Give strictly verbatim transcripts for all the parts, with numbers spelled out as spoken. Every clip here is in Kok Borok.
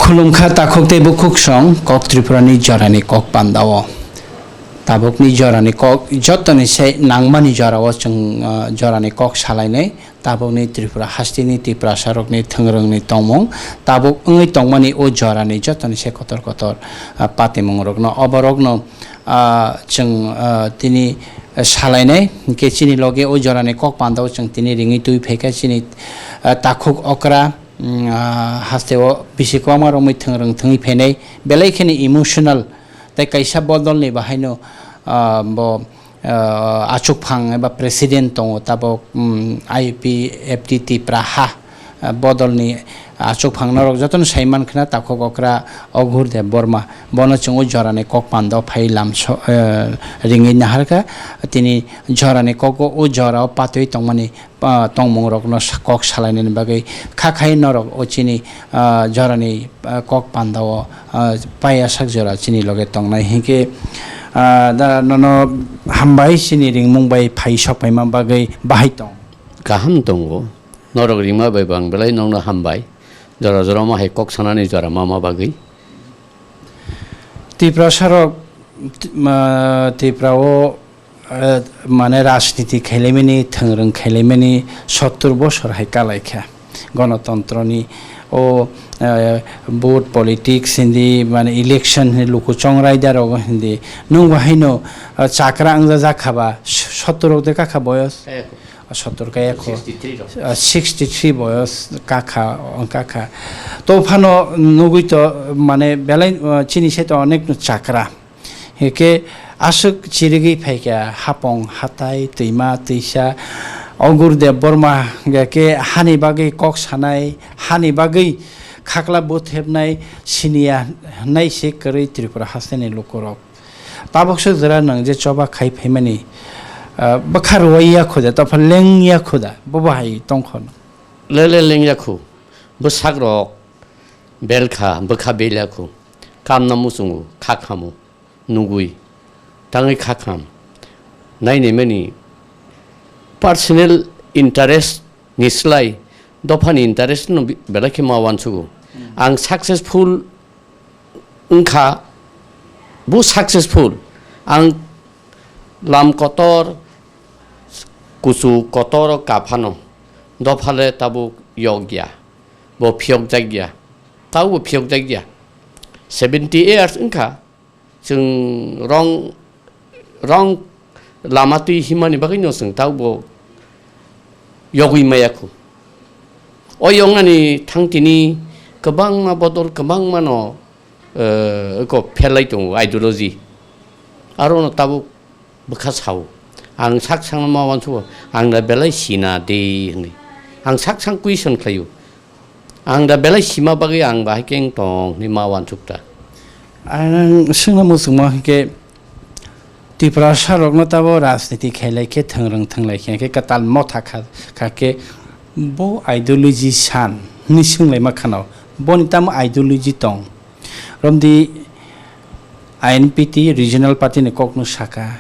Khulumkha takhuk tei bukhuk song kok Tripura ni jorani kok pandao. Tabukni jorani kok jotoni se nangmani jorao chwng, ah, jorani kok salainai. Tabukni Tripura hasteni Tiprasarokni thwngrwngni tongmung tabuk wngwi tongmani o jorani jotoni se kotor kotor, ah, patimung rokno oborokno, ah, chwng, ah, tini salainai. Hinkhe chini loge o jorani kok pandao chwng tini ringwi twi phaikha chini, ah, takhuk okra. Mm, ah, hasteo bisi kwbangma romwi thwngrwng thwngwi phainai, belai kheno emotional tei kaisa bodolni bahaino, ah, bo, ah, achukphang eba president tongo tabok, mm, I P F T Tipraha, ah, bodolni achukphang norok jotono saiman khna takhuk okra Oghur Debbarma bono chwngwi jorani kok pando phai lamso, eh, ringwi naharkha tini jorani kogo o jorao patwi tongmani ah, tongmung rokno sa-, kok salainani bagwi kha khai norok o chini, ah, jorani, ah, kok pandao, ah, paiya sak jora chini loge tongnai hinkhe, ah, da nono hambai chini ringmung bai phai sok paima bagwi bahai tong. Kaham tongo, norok ringma bai bang belai nokno hambai, jora jora ma hai kok sanani jora ma ma bagwi. Tiprasa rok, t-, ma, Tripura o, eh, mane rajniti khailaimani, thwngrwng khailaimani sottur bosor hai kalaikha. Gonotontroni o, eh, vote politics hindi, mane election hindi, luku chongrai da rok hindi. Nwng bo haino, eh, chakra wngya jak kha ba, s-, sottur rok de kakha boyos? Eh, sottur kaya kho. Sixty three rok. Ah, sixty three boyos kakha, kakha. To phano nugui to, mane, belai, ah, chini se to onek no chakra. Heke aswk chirigwi phaikha hapong, hatai, twima, twisa, Ogur Debbarma, hingke hani bagwi kok sanai, hani bagwi khakla buthebnai, siniya hwnai se kwrwi Tripura hasteni lukurok. Tabukso jora nwng je choba khai phaimani, ah, bwkha rwui ya khuda, topha leng ya khuda, bo bo hai tongkho. Lele leng ya khu, bwsak rok bel kha, bwkha bel ya khu, kamna muchungo, kha khamu, nugui, tangwi kha kham, nainai mani personal interest ni slai dophani interest no bi-, belai khe ma uansugo. Hmm. Ang successful wngkha, bo successful. Ang lam kotor, kuchu kotor o kaphano, dophale tabuk yokya, bo phiyokjakya, taubo phiyokjakya. Seventy years wngkha, chwng rong, rong lama twi himani bagwino chwng taubo yogwi maya khu. O yoknani thangtini kwbangma bodol kwbangmano, eh, eko pherlai tongo ideology. Arono tabuk bwkha sao. Ang sak sakno ma uansugo, ang da belai sina de hwnwi. Ang sak sak question khlaio. Ang da belai sima bagwi ang bahai khe wng tong hwnwi ma uansuk ta. Ang swngna muchungma hwnkhe Tiprasa rokno tabo rajniti khailai khe thwngrwng thwnglai khe, khe kwtal motha kha, kha khe bo ideology san hwnwi swnglaima khano. Boni tamo ideology tong? Romdi I N P T regional party ni kok no saka,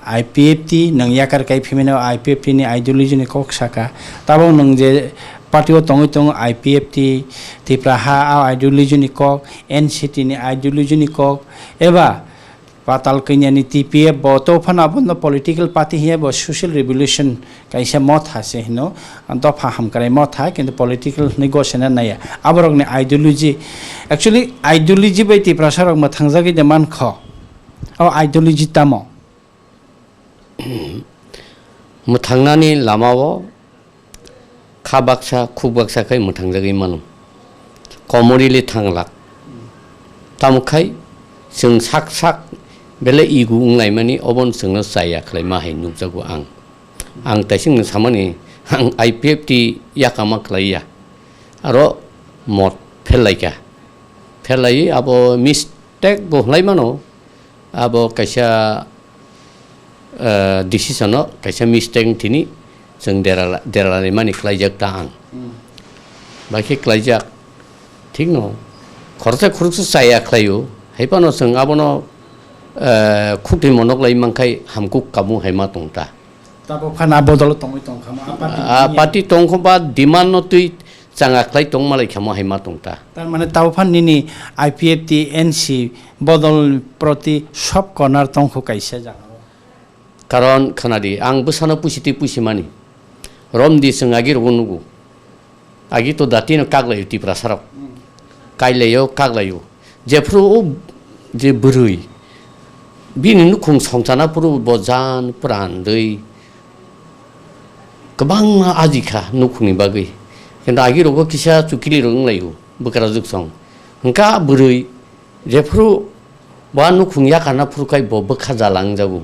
I P F T nwng yakar kai phimino I P F T ni ideology ni kok saka, tabok nwng je party o tongwi tongo I P F T, Tipra ha a ideology ni kok, N C T ni ideology ni kok, eba Patal Kanya ni T P F bo to phano abono political party hiya bo social revolution kaisa motha se hino, dopha hamkrai motha, kintu political hwnwi gosena naiya. Aborokni ideology, actually, ideology bai Tiprasa rok mwthangjagwi de mankho. O ideology tamo? Mwthangnani lamao kha baksa, khuk baksa khai mwthangjagwi mano. Komorili thanglak. Tamo khai chwng sak sak belai ego wnglaimani, obono chwngno chaya khlaima hai nukjago ang. Ang taisingno samani, ang I P F T yakama khlaiya, aro mot phellaikha. Pherlaiwi abo mistake bo hwnlaimano, abo kaisa, eh, decision-o kaisa mistake wng thini chwng derala-, deralaimani khlaijak ta ang. Hmm. Bai khe khlaijak, thikno khoroksa khoroksa chaya khlaio, hai phano chwng abono, eh, khukti monok lai mankhai hamkuk kamu hai ma tong ta. Tabok phano a bodolo tongwi tongkha mo, a party A ni party tongkho ba demand no twi Changa khlai tong malai kha mo hai ma tong ta. Tar mane tao phan nini I P F T N C bodol proti sob konar tong kho kaisa jaga o. Karon khna di, ang bwsano pusi twi pusi mani. Rom di chwng agi rogo nugo. Agi to dati no kaglai o Tiprasa rok. Kailai o, kaglai o. Jephru o je bwrwi, bini nukhung songchana phuru bo jan pran dwi kwbangma aji kha nukhungni bagwi. Kintu agi rogo kisa chukili rok wng lai o, bwkra juk song. Hwnkha bwrwi jephru bo nukhung yakarna phuru khai bo bwkha jala wng jago.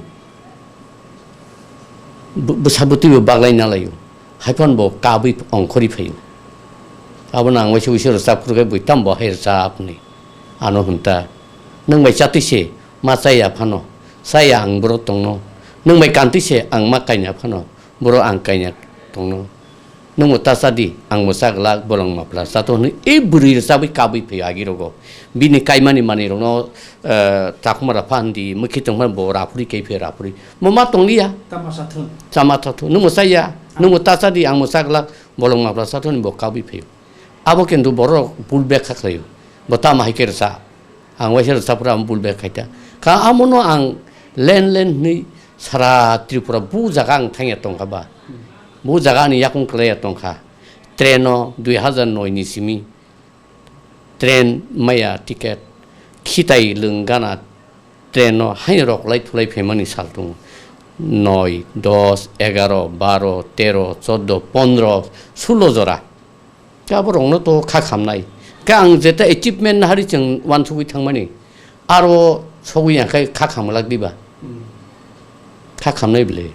Bw-, bwsa bwtwi bo baglai na lai o. Hai phano bo kabwi ongkhorwi phai o. Abo nang waisa waisa rwchap phuru khai bui tamo bo hai rwchap hwnwi ano hwn ta. Nwng bai chatwi se ma chaya phano, chaya ang boro tongno. Nwng bai kantwi se ang ma kaina phano, boro ang kaina tongno. Nwng bo ta cha di, ang bo cha glak, bolong mapla cha to hwnwi e bwrwi rwchabwi kabwi phai o agi rogo. Bini kaimani manwi rokno, eh, chakhumara phan di, mwkhitwng phan bo raphuri kai phai o raphuri. Mo ma tong liya. Tama cha thun. Chama tha thu. Nwng bo chaya, nwng bo ta cha di, ang bo cha glak, bolong mapla cha to hwnwi bo kabwi phai o. Abo kintu borok bul bek kha khlai o. Bo tamo hai khe rwcha. Ang waisa rwchapra ang bul bek khaita. Kha amono ang len len hwnwi sara Tripura bu jaga ang thangya tongkha ba. Bu jaga ani yakung kwlaiya tongkha. Train o dui hazar noi ni simi train maya ticket khitai lwng gana train o haino rok lai thulai phaimani sal tongo. Noi, dos, egaro, baro, tero, choddo, pondro, sulo jora. Khe aborokno to kha khamnai. Khe ang jeta achievement nahari chwng uansugwi thangmani, aro sogwi ya khe kha khamlak diba? Hmm. Kha khamnai bwle.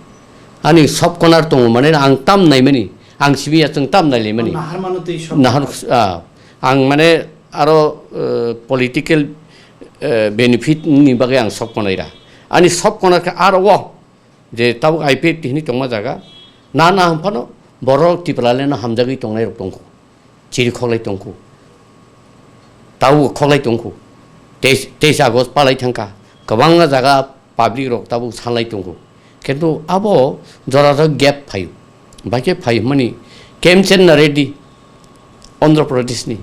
Ani sob konar tongo mane ang tam naimani, ang sibi ya chwng tam nailaimani. Nahar mano twi sob. Nahar, ah, ang mane aro, eh, political, eh, benefit ni bagwi ang sob konaira. Ani sob konar khe aro o je tabuk I P F T hinwi tongma jaga, na na hwn phano borok Tipraland no hamjagwi tongnai rok tongkho, chiri khoklai tongkho, tabuk khoklai tongkho, tei, teis August palai thangkha, kwbangma jaga public rok tabuk sanlai tongkho, kintu abo jora jora gap phaio, bai khe phai hwnmani Khemchandra Reddy, Andhra Pradesh ni,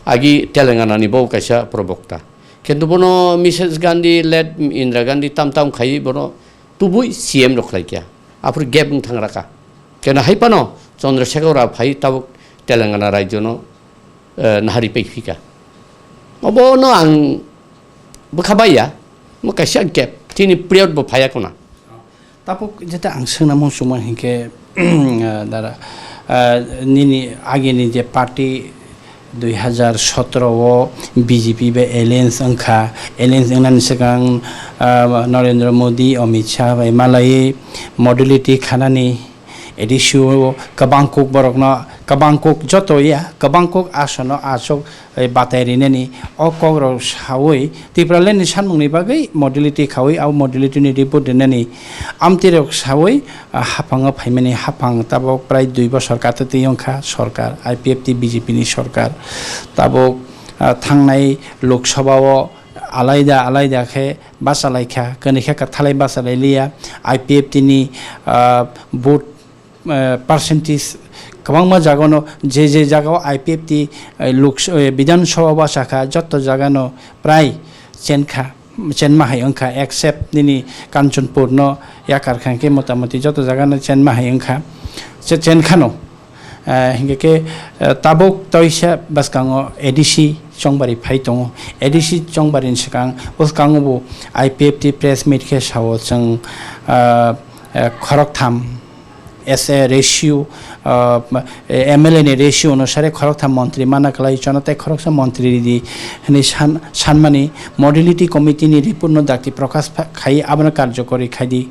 agi Telangana ni bo kaisa probokta, kintu bono Missus Gandhi, late Indira Gandhi tam tam khai bono tubui C M rok khlai kha, aphuru gap wng thang rakha. Keno hai phano Chandrasekhar Rao phai tabuk Telangana rajyo no, eh, nahari pai phika. Obo no ang bwkha bai ya, mo kaisa gap, tini period bo phaiya khuna. Tabuk jeta ang swngna muchungma hinkhe, eh, dara, eh, nini agini je party dui hazar sotoro o B J P bai alliance wngkha, alliance wngnani swkang, ah, Narendra Modi, Amit Shah bai malaiwi modality khanani A D C o kwbang kuk borokno, kwbang kuk joto ya, kwbang kuk asono achuk, eh, batai rinani o kokrok sawi Tipraland ni sanmungni bagwi modality khawi, abo modality ni report rinani amtwi rok sawi, ah, haphango phaimani haphang tabuk prai dui bosor katatwi wngkha sorkar I P F T B J P ni sorkar. Tabuk, ah, thangnai Lok Sabha o alaida alaida khe bachalaikha, kwnwi khe kwthalai bachalailiya. I P F T ni, ah, vote, ah, percentage kwbangma jagano je je jagao I P F T, ah, Lok, eh, Bidhan Sabha bachakha joto jagano prai chenkha. Chenma hai wngkha, except nini Kanchanpur no yakar kha khe motamoti joto jaga no chenma hai wngkha. Che-, chenkhano, eh, hinkhe khe, eh, tabuk toisa bwskango A D C Chongbari phai tongo. A D C Chongbari ni swkang bwskango bo I P F T press meet khe sao chwng, eh, eh, khoroktham as a ratio, ah, M L A ni ratio onusare khoroktham montri mana kwlai, chono tei khoroksa montri ridi hwnwi san-, sanmani modality committee ni report no dakti prokash pha-, khai abono karjokori khai di.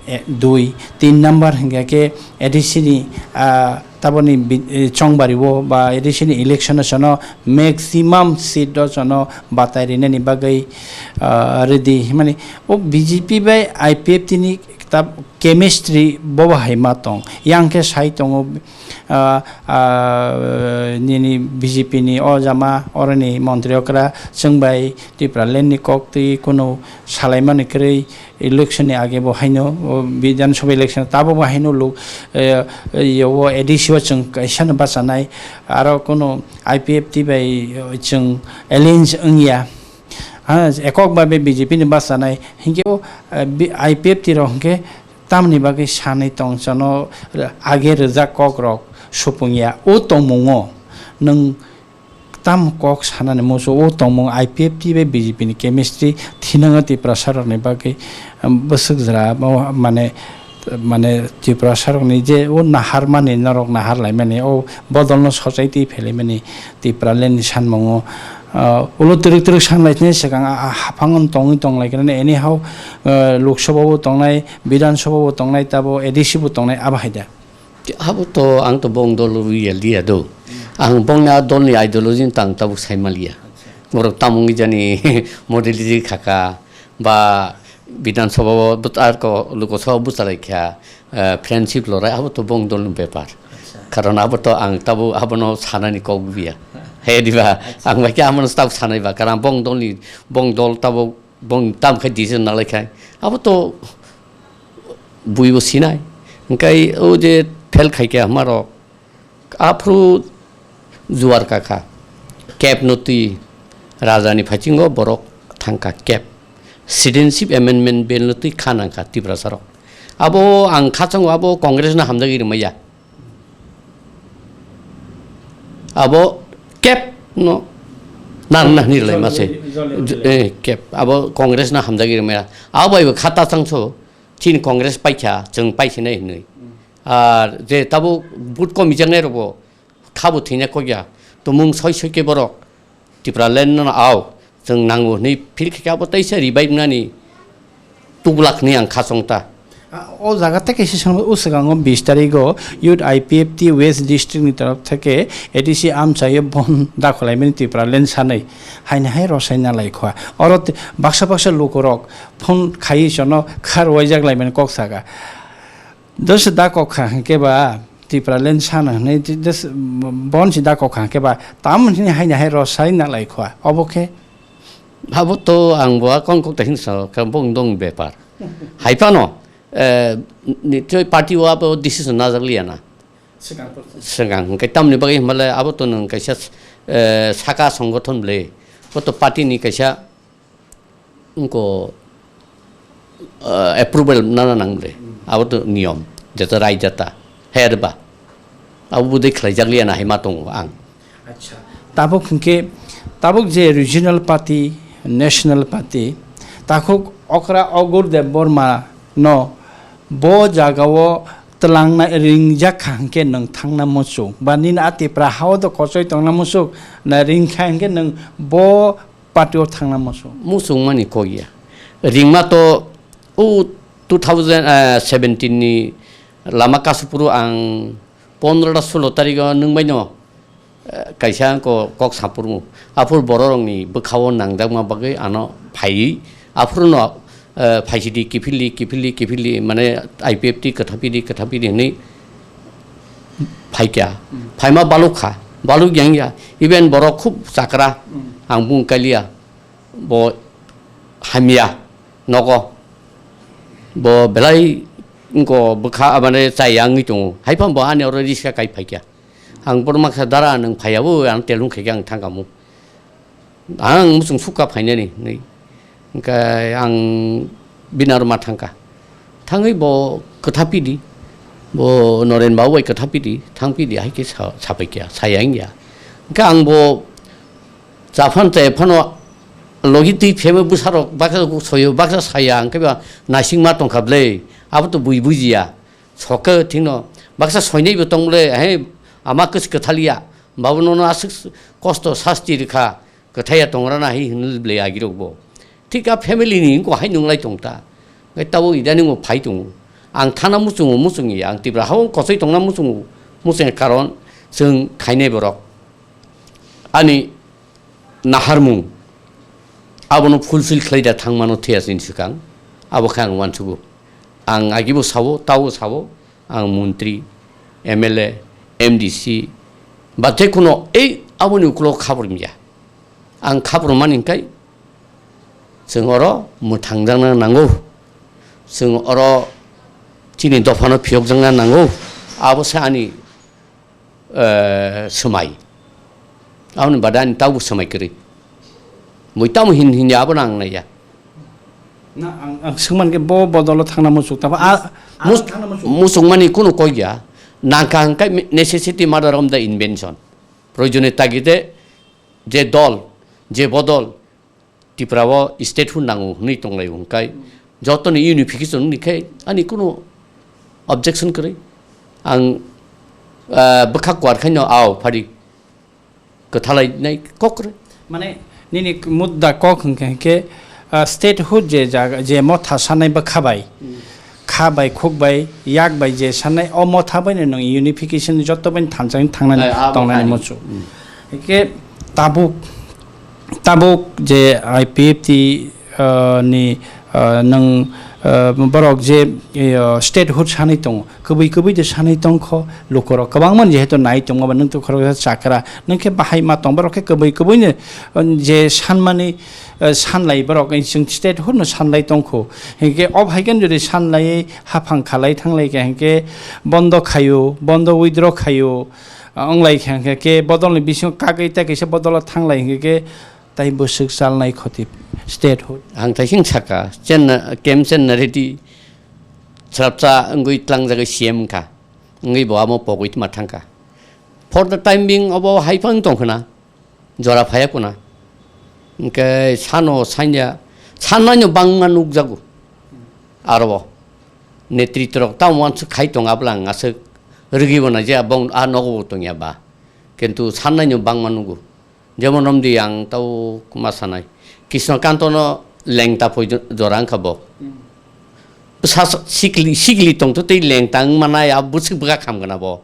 Eh, dui, tin number hinkhe khe A D C ni, ah, taboni bi-, eh, Chongbari o ba A D C ni election o chono maximum seat o chono batai rinani bagwi, ah, ridi hwnmani o B J P bai I P F T ni ta chemistry bo bo hai ma tong. Yang khe sai tongo, ah, ah, nini B J P ni o jama, oroni montri okra, chwng bai Tipraland ni kok twi kunu salaimani kwrwi election ni age bo haino, o Bidhan Sabha election tabuk bo haino luk, eh, eh, yo A D C Bo chwng kaisa no bachanai, aro kuno I P F T bai chwng alliance wngya. Ha, ekok babe B J P ni bachanai. Hinkhe o, eh, bi-, I P F T rok hinkhe tamni bagwi sanwi tong chano age rwjak kok rok supungya. O tongmungo nwng tam kok sanani muchung o tongmung I P F T bai B J P ni chemistry thinango Tiprasa rokni bagwi, um, bwswk jora, o, mane, mane Tiprasa rokni je o naharmani norok nahar laimani o bodolno sochai twi phelaimani Tipraland ni sanmungo, uh, ulo twrwk twrwk sanlaitini swkang a, a, haphango tongwi tonglaikirani anyhow, uh, Lok Sabha bo tongnai, Bidhan Sabha bo tongnai, tabo A D C bo tongnai, abo hai da. Abo to ang to bong dol rwi ya liya do. Ang bong na dol ni ideology ta ang tabuk sai maliya. Borok tamung jani model di khaka ba Bidhan Sabha o but ar ko Lok Sabha o buchalai kha, eh, friendship lorai abo to bong dol ni bepar. Karon abo to ang tabuk abo no sanani kok biya. He diba ang bai khe amo no tabuk sanai ba karon bong dol ni bong dol tabuk bong tam khai decision nalai khai. Abo to buibo sinai. Hingkai o je fail khaikha hamarok, aphuru juar kakha. Kep no twi rajani phaichingo borok thangkha kep. Citizenship Amendment Bill no twi kha nangkha Tiprasarok. Abo ang khachang abo Congress no hamjagwi rwmaya. Abo kep no narwkna hwnwi rwlai ma se. Jole, jole, jole. Eh, kep. Abo Congress no hamjagwi rwmaya. Abo bai bo khata changso. Chini Congress paikha, chwng paisinai hinwi. Hmm. Ar je tabuk vote komijaknai rokbo khabo thwina kokya. Tumung soi soi khe borok Tipraland no au, chwng nango hinwi phil khe abo teisa revive nani tuglak hinwi ang khachong ta. Ah, o jaga tei kaisa swngmung, o swkango bis tarigo Youth I P F T West District ni torof theke A D C amchaio bon dakholaimani Tipraland sanwi haino hai rosai nalai khwa. Oro t-, baksa baksa lukurok phone khaiwi chwngno kha rwuaijak laimani kok saka. Dos da kok kha hwnkhe ba Tipraland sana hwnwi dos bon si da kok kha hwnkhe ba tam hwnwi haino hai rosai nalai khwa. Obo khe? Abo to ang bo a kon kok ta hinsa ka bong dong bepar. Hai phano, eh, ni choi party o abo decision najak liya na. Swkang hwnkhe tamni bagwi hwnba le abo to nwng kaisa, eh, saka songgothon le. Bo to party ni kaisa wngko, eh, approval nana nang le. Hmm. Abo to niyom, jeta rai jeta. Herba. Abo budai khlai jak liya na hai ma tongo ang. Acha. Tabuk hwnkhe, tabuk je regional party, national party, takhuk okra Ogur Debbarma no bo jagao twlangna ringjak kha hwnkhe nwng thangna muchung. Ba nini a Tipra hao do kochoi tongna muchung, na ringkha hwnkhe nwng bo party o thangna muchung. Muchung mani kok ya. Ringma to o two thousand seventeen ni lama kasupuru ang pondro ta sulo tarigo nwng bai no. Eh, kaisa ko-, kok saphurmu. Aphuru bororokni bwkhao nangjakma bagwi ano phaiwi. Aphuruno, eh, phaisidi kiphildi, kiphildi, kiphildi, mane I P F T kwthapidi, kwthapidi hwnwi phaikha. Hmm. Phaima balukha, baluk yang ya. Even borok khub chakra, hmm, ang bung kaliya. Bo hamya nogo. Bo belai wngko bwkha, mane, chaya wngwi tongo. Haiphano bo ani oro riska kai phaikha. Ang borok maksa dara nwng phaiya bo, ang telung khaikhe ang thangkhamu. Ang muchung sukha phainani hinwi. Hwnkhe ang bini aro ma thangkha. Thangwi bo kwtha pidi. Bo Noren babu bai kwtha pidi, thang pidi, hai khe sa-, sapaikha, saya wngya. Hwnkhe ang bo chaphan chai phano logi twi phiyaba bwsarok baksa soyo, baksa saya, hwnkhe ba naisingma tongkha bwle. Abo to bui bujiya. Sokhe thikno baksa soinaibo tong bwle, he, ama kwchwk kwthaliya, babu nono aswk kosto sasti rwkha, kwthaiya tongrana hai hwnwi bwle agirokbo. Thik a family ni wngkha hai nwnglai tong ta. Hwnkhe tabuk idaningo phai tongo. Ang thana muchungo, muchungya, ang Tipra hao kochoi tongna muchungo, muchungya karon chwng khainai borok. Ani naharmung abono fulfill khlai da thangmano thwiya chini swkang, abo khe ang uansugo. Ang agibo sao, tao sao, ang montri, M L A, M D C, ba je kono ei aboni ukulo khabrumya. Ang khabrumani hwnkhe chwng oro mwthangjakna nango, chwng oro chini dophano phiyokjakna nango, abo se ani eh, swmai. Aboni bade ani tabuk swmai kwrwi. Mui tamo hin hin ya, abono ang naiya. Na, ang, ang swngman khe bo bodolo thangna muchuk. Tamo a, a Mus-, thangna muchuk. Muchukmani kunu kok ya. Nangkha hwnkhe necessity mother of the invention. Proyojoni tagide je dol, je bodol, Tripura o statehood nango hwnwi tonglaio hwnkhai, jotoni unification wngkhe ani kunu objection kwrwi. Ang, ah, bwkha kuar khaino ao phari kwthalai nai kok kwrwi. Mane nini mudda kok hwnkhe, hwnkhe, ah, statehood je jaga, je motha sanai bwkha bai, kha bai, khuk bai, yak bai je sanai, o motha bai no nwng unification jotto bai thansa wng thangnani Ai, abo tongnani thani. Muchuk. Hmm. Hwnkhe tabuk, tabuk je I P F T, ah, ni, ah, nwng, ah, borok je, eh, statehood sanai tongo, kwbwi kwbwi de sanai tongkho, lukorok kwbangma jehetu nai tongma ba nwng to khoroksa chakra, nwng khe bahai ma tong, borok khe kwbwi kwbwi no, ah, je sanmani, eh, sanlai borok, eh, chwng statehood no sanlai tongkho. Hinkhe o hai khe jodi sanlai haphang khalai thanglai khe hinkhe bondo khaio, bondo withdraw khaio, ah, onglai khe hinkhe khe bodol ni bisingo kagwi tei kaisa bodol o thanglai hinkhe khe tai bwswk chalnai khoti statehood. Ang taising saka, Chenna-, Kem Chenna Reddy srapsa wngwi tlangjagwi C M wngkha, wngwi bo amo pogwi tma thangkha. For the time being obo hai phang tongkhna. Jora phaiya kuna. Hwnkhe sano sanya, sannaino bangma nukjago. Aro bo. Netritwrok tamo uansuk khai tong abla ang aswk rwgwi bo naijak, bong a nogo bo tongya ba. Kintu sannaino bangma nugo. Jemon romdi ang tao ma sanai. Krishnakantono lengta poi jo-, jora wngkha bo. Hmm. Bwsa sikli, sikli tongtho tei lengta wngmanai a bwswk bwkha khamgana bo.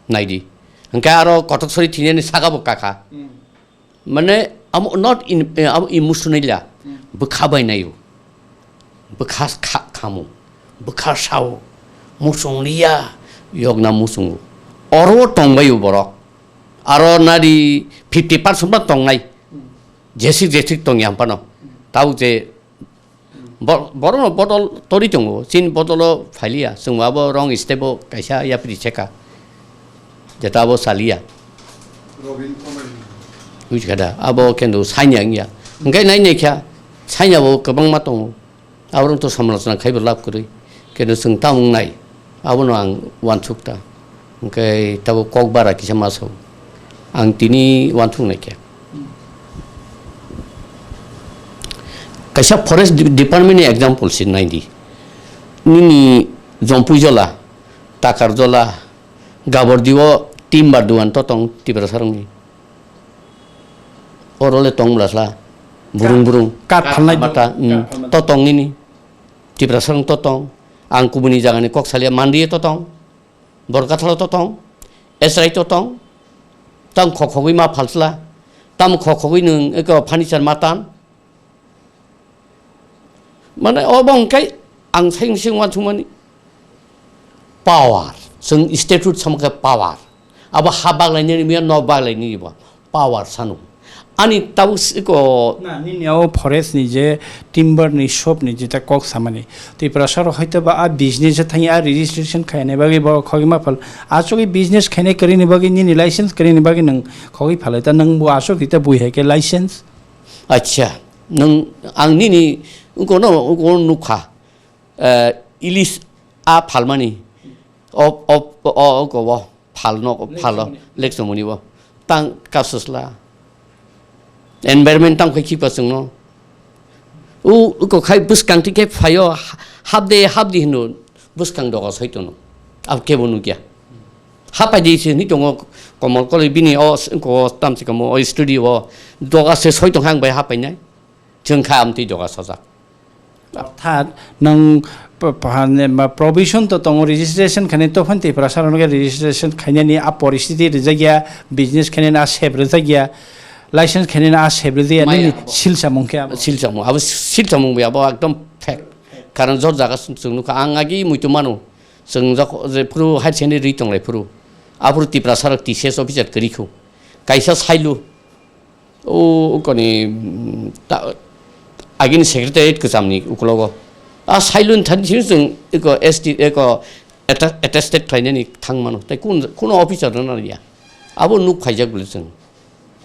Naidi. Hwnkhe aro kotok sori thinani saka bo kakha. Hmm. Mane, amo not in, eh, amo emotionally la. Hmm. Bwkha bai naio. Bwkha kha-, khamo. Bwkha sao. Muchung liya. Yokna muchungo. Oro tongbaio borok. Aro nari fifty percent ba tongnai. Hmm. Jesik jesik tongya phano. Hmm. Tao je Bo-, borokno bodol torwi tongo, chini bodolo phailiya, chwngbo abo wrong step o kaisa yapri cheka, jeta abo chaliya. Robin Kumar. Buji kha da, abo kendo sanya wngya. Hwnkhe nai nai kha, sanya bo kwbangma tongo. Aborok to samalochona khaibo lab kwrwi, kendo chwng tamo wngnai. Abono ang uansuk ta. Hwnkhe tabuk kok bara kisa ma sao. Ang tini uansuk nai khe. Kaisa forest de-, department ni example se nai di. Nini Jompui jola, Takar jola, Gabordi o timber duan to tong Tiprasa rokni. Oro le tong bwlasla. Burung Ka-, burung. Kath phalnai Mata, du-, mm, kath phalnai. To tong nini. Tiprasa rok to tong. Ang kubuni jagani kok salia Mandi to tong. Borkathalo to tong, Esrai to tong, tamo khokhogwi ma phalsla, tamo khokhogwi nwng eko furniture ma tan. Mane obo hwnkhe ang sayung sayung uansukmani power, chwng statute samkhe power. Abo ha baglainani miya nok baglainani bo. Power sanu. Ani tabuk siko Na, nini o forest ni je timber ni shop ni jeta kok samani. Tiprasa rok hoito ba a business thani a registration khaina bagwi borok khogwi ma phal. Aswk business khaina kwrwini bagwi nini license kwrwini bagwi nwng khogwi phalai ta nwng bo aswk rita bui hai khe license. Acha, nwng ang nini wngkono wngkono nukha. Eh, ilis a phalmani, o, o, o, o, o, o, phal no, phalo, Lekchomoni. Lekchomoni bo. Tang kasusla. Environment tang khai khipa chwngno. U, u ko khai bwskang tikhe phaio, ha-, hapde, hapdi hino, bwskang doga soi tono. Ab kebo nukya. Hapai di se ni tongo komol kole bini o, s-, ko tamsi komo o studio o. Doga se soi tong hang bai hapai nai. Chwng kha amtwi doga sojak. Orthat nwng p-, p-, hane ma provision to tongo, registration khainai to phan Tiprasa rok registration khainani a poristiti rijak ya, business khainani a sep rijak ya, license khainani a sep rijak ya, Maya nini abo. Sil samung khe abo. Sil samung, abo sil samung bai abo ekdom fact. Karon jor jaga chwng nukha, ang agi muitu mano, chwng jok-, je phuru higher secondary ri tonglai phuru, aphuru Tiprasa rok T C S officer kwrwi khu, kaisa sailu, O, ukoni, mm, ta-, agini secretariat kwchamni ukulogo. A sailun thani sini chwng eko S T, eko atta-, attested khlainani thang mano. Tai kun, kuno officer no nariya. Abo nuk phaijak bole chwng.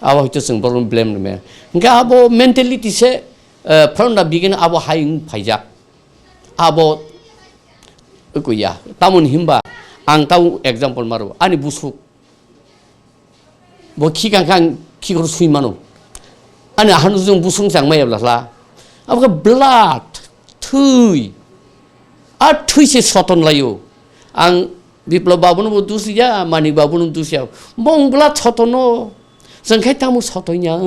Abo hoito chwng borok blame rwmaya. Hwnkhe abo mentality se, eh, from the beginning abo hai wng phaijak. Abo kuya. Tamoni himba ang tamo example maro. Ani busuk. Bo khi kang kang khi kor sui mano. Ani ahanu jung busung chang maya bla hla. Abo khe blood, thwi. A thwi se soton layo. Ang Biplab babu no bo dus ya, Manik babu no dus ya. Bong blood sotono. Jang khai tamo sotonya.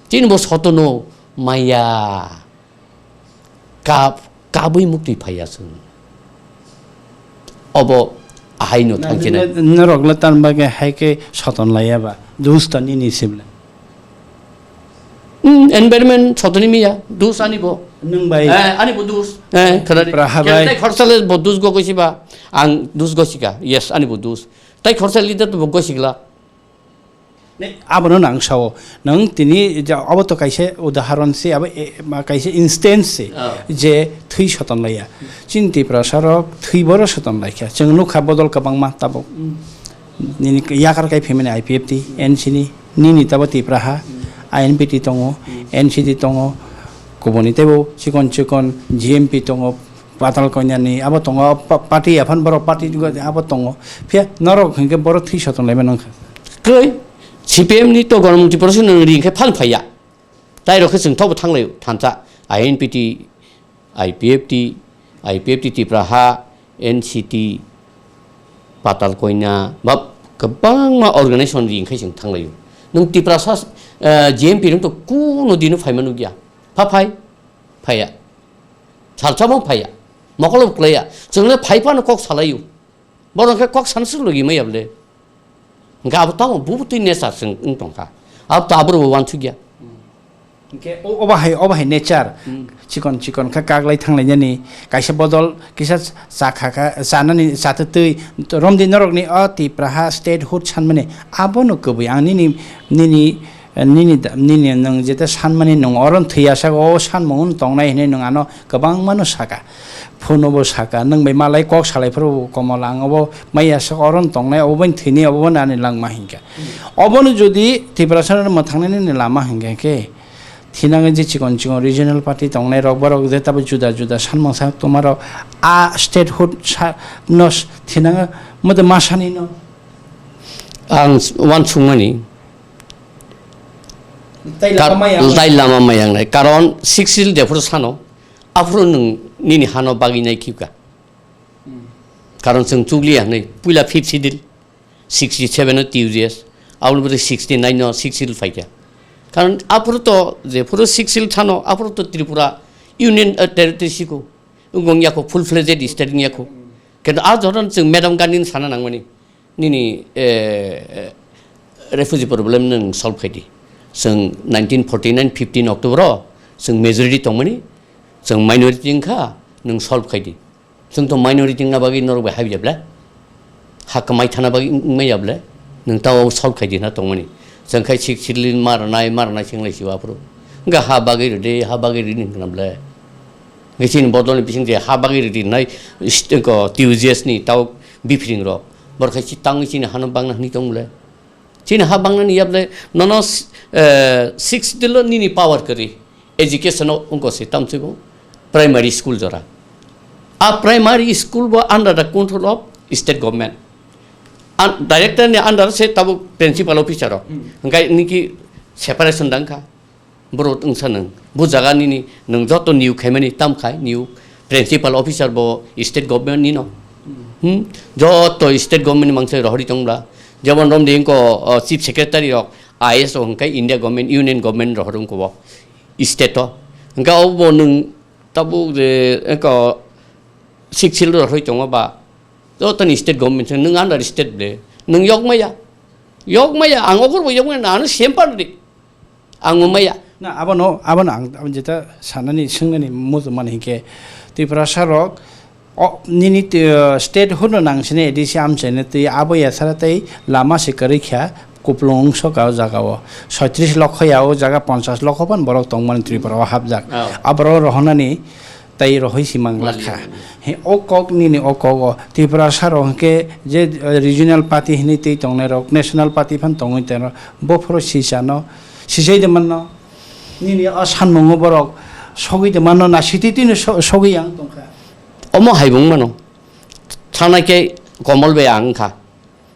Tin bo sotono maya. Kap, kabui muktwi phaiya chwng. Obo ahaino thangchina. Norok le tan bagwi hai khe soton laiya ba. Dus ta nini sibla. Hmm, environment sotoni miya, dus ani bo. Nwng bai. Eh, ani bo dus. Eh, khana di. Pra ha bai. Khe tai khorsa le bo dus go gosi ba. Ang dus gosika. Yes, ani bo dus. Tai khorsa leader to bo gosikla. Ne, abono nang sao. Nang tini ja, abo to kaisa udaharon se, abo, e, ma, kaisa instance se, ah, je thwi soton laiya. Chini Tiprasa rok thwi boro soton laikha. Chwng nukha bodol kwbangma tabuk. Hmm. Nini yakar kai phimani I P F T, N C ni, nini tabo Tipraha, hmm, I N P T tongo, hmm, N C T tongo, kubuni teibo chikon chikon G M P tongo, Patal Koinani, abo tongo, pa-, party aphan borok party abo tongo. Phiya norok hinkhe borok thwi soton laimani wngkha. Koi, C P M ni to Ganan Mukti Porishad nwng ri hinkhe phal phaiya. Tai rok khe chwng thobo thanglaio, thansa, I N P T, I P F T, I P F T Tipraha, N C T, Patal Koina, ba kwbangma organization ri hinkhe chwng thanglaio. Nwng Tiprasa, eh, G M P rok to kuno dino phaima nukya. Pha phai, phaiya. Salsa bo phaiya. Mokolo bo kwlaiya. Chwng le phai phano kok salaio. Borok khe kok sana swk logi maya bole. Hwnkhe abo tamo bubu twi nature chwng wng tongkha. Abo to aborok bo uansukya. Hwnkhe o-, obo hai, obo hai nature. Hmm. Chikon chikon khe kaglai thanglainani. Kaisa bodol kisa cha kha kha, chanani chatwtwi romdi norokni o Tipraha statehood sanmani. Abono kwbwi ang nini, nini Nini da-, nini nwng jeta sanmani nwng oro thwiya saka, o sanmung wng tongnai hinwi nwng ano kwbangmano saka. Phunubo saka, nwng bai malai kok salai phuru komola ang obo maya saka oro wng tongnai, obo bai thwini, obo bai ani langma hinkha. Obono jodi Tiprasano mwthangnani ni lama hinkha khe, thinangwi je chikon chikon regional party tongnai rok, borok je tabo juda juda sanmung sa tongmarok, a statehood sa-, no s-, thinang mode masani no. Ang s-, uansukmani, Tai Kar-, lama maya wng. Tai lama maya wngnai. Karon Sixth Schedule jephuru sano, aphuru nwng nini hano bagwi nai khibka. Hmm. Karon chwng chukliya hwnwi, puila Fifth Schedule, sixty seven o T U J S, aboni bwtwi sixty nine o Sixth Schedule phaikha. Karon aphuru to jephuru Sixth Schedule sano, aphuru to Tripura Union, eh, Territory siko. Wng wngya kho, full fledged state wngya kho. Kintu a jotono chwng Madam Gandhini sana nangmani. Nini, eh, refugee problem nwng solve khai di. Chwng nineteen forty nine fifteen October o chwng majority tongmani, chwng minority wngkha, nwng solve khai di. Chwng to minority wngna bagwi norok bai habya ble? Ha kwmai thana bagwi wng-, wngmaya ble? Nwng tamo solve khai di hwnna tongmani. Chwng khai sik silin ma rwnai, ma rwnai se wng lai si o aphuru. Wngkha ha bagwi rw di, ha bagwi rw di wngkha na ble? Ngi chini bodolni bising je ha bagwi rw di hnai, ist-, ko, T U J S ni tao biphiring rok. Borok khai si tangwi chini hano bangna hwnwi tong ble? Chini ha bangnani yable nono, eh, six dilo nini power kwrwi. Education o wngko se tamswibo primary school jora. A primary school bo under the control of state government. An-, director ni under se tabuk principal officer rok. Hmm. Hwnkhe niki separation dangkha. Borok wngsa nwng. Bo jaga nini nwng joto niyok khaimani tam khai niyok. Principal officer bo state government ni no. Hmm? Joto state government ni mangsa rohori tong bla. Jemon romdi wngko, o, chief secretary rok I A S rok hwnkhe India government, union government rohor wngko bo. State o. Hwnkhe obo nwng tabuk je wngko six seal rohori tongo ba. Joto ni state government se nwng under state ble. Nwng yok maya. Yok maya, ang okur bo yok maya, ano sempan di. Ang maya. Na, abono, abono ang, ang jeta sanani, swngnani muchung mani hinkhe, Tiprasa rok, o, nini ti-, state hono nang sini A D C amchaini twi abo yasara tei lama se kwrwi kha, kuplung wngso ka o jaga o. Soitris lokho ya o jaga ponchas lokho phan borok tongmani Tripura o hapjak. Oh. Aborok rohonani Tai rohoi si mang lakha. Mali. He, o kok nini o kok o Tiprasa rok hwnkhe je, eh, regional party hinwi twi tongnai rok, national party phan tongwi tongwi rok, bophoro sisano, sisai de manno. Nini o sanmungo borok sogwi de manno na sititino so-, sogwi yang tongkha. Omo hai wng mano. Thanai khe Komol bai ang wngkha.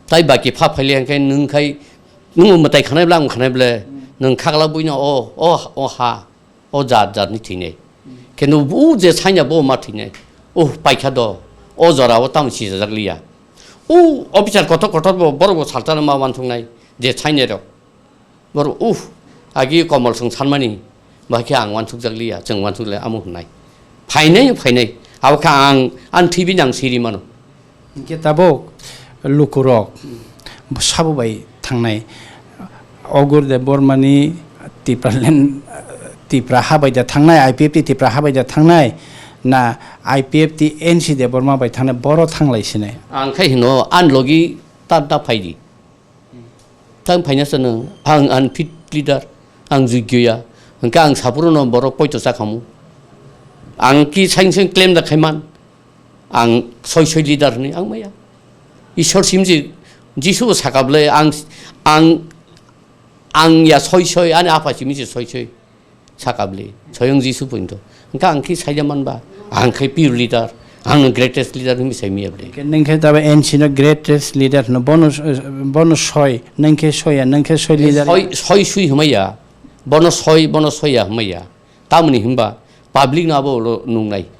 Tai baki pha phaili hwnkhe nwng khai, nwng mwtai khanai bla ang khanai ble, nwng khagla buino o, o, o ha. O jat jat ni thwinai. Khe no u je saina bo ma thwinai. Uh, paikha do. O jora o tamo sijajak liya. U officer kotor kotor bo borok bo saltana ma wansuknai je sainai rok. Borok, uh, agi Komol song sanmani. Ba khe ang wansukjak liya, chwng wansuk le amo hwnai. Phainai, phainai. Abo khe ang, ang thwibi nang siri mano. Hinkhe tabuk lukurok sabo bai thangnai, Ogur Debbarmani Tipraland, Tipra ha bai da thangnai, I P F T Tipra ha bai da thangnai, na I P F T N C Debbarma bai thangnai, boro thanglai sinai. Ang khai hino, an logi ta, ta phaidi. Tang phaina sa nwng, ang unfit leader, ang jogyo ya. Hwnkhe ang saphuru no borok poito chakhamu. Ang ki saing saing claim da khaiman. Ang soi soi leader hwnwi ang maya. Isor simji Jisu bo saka bwle ang, ang, ang ya soi soi ani apa simji soi soi saka bwle. Soyong Jisu pointo. Hwnkhe ang khe saida manba. Ang khe pure leader. Ang greatest leader hwnwi sai maya bwle. Ke neng khe tabe N C no greatest leader no bono, bono soi, neng khe soi ya, neng khe soi leader. Soi, soi sui hwnmaya. Bono soi, bono soi ya hwnmaya. Tamoni hwnba public no abo ulo nungnai.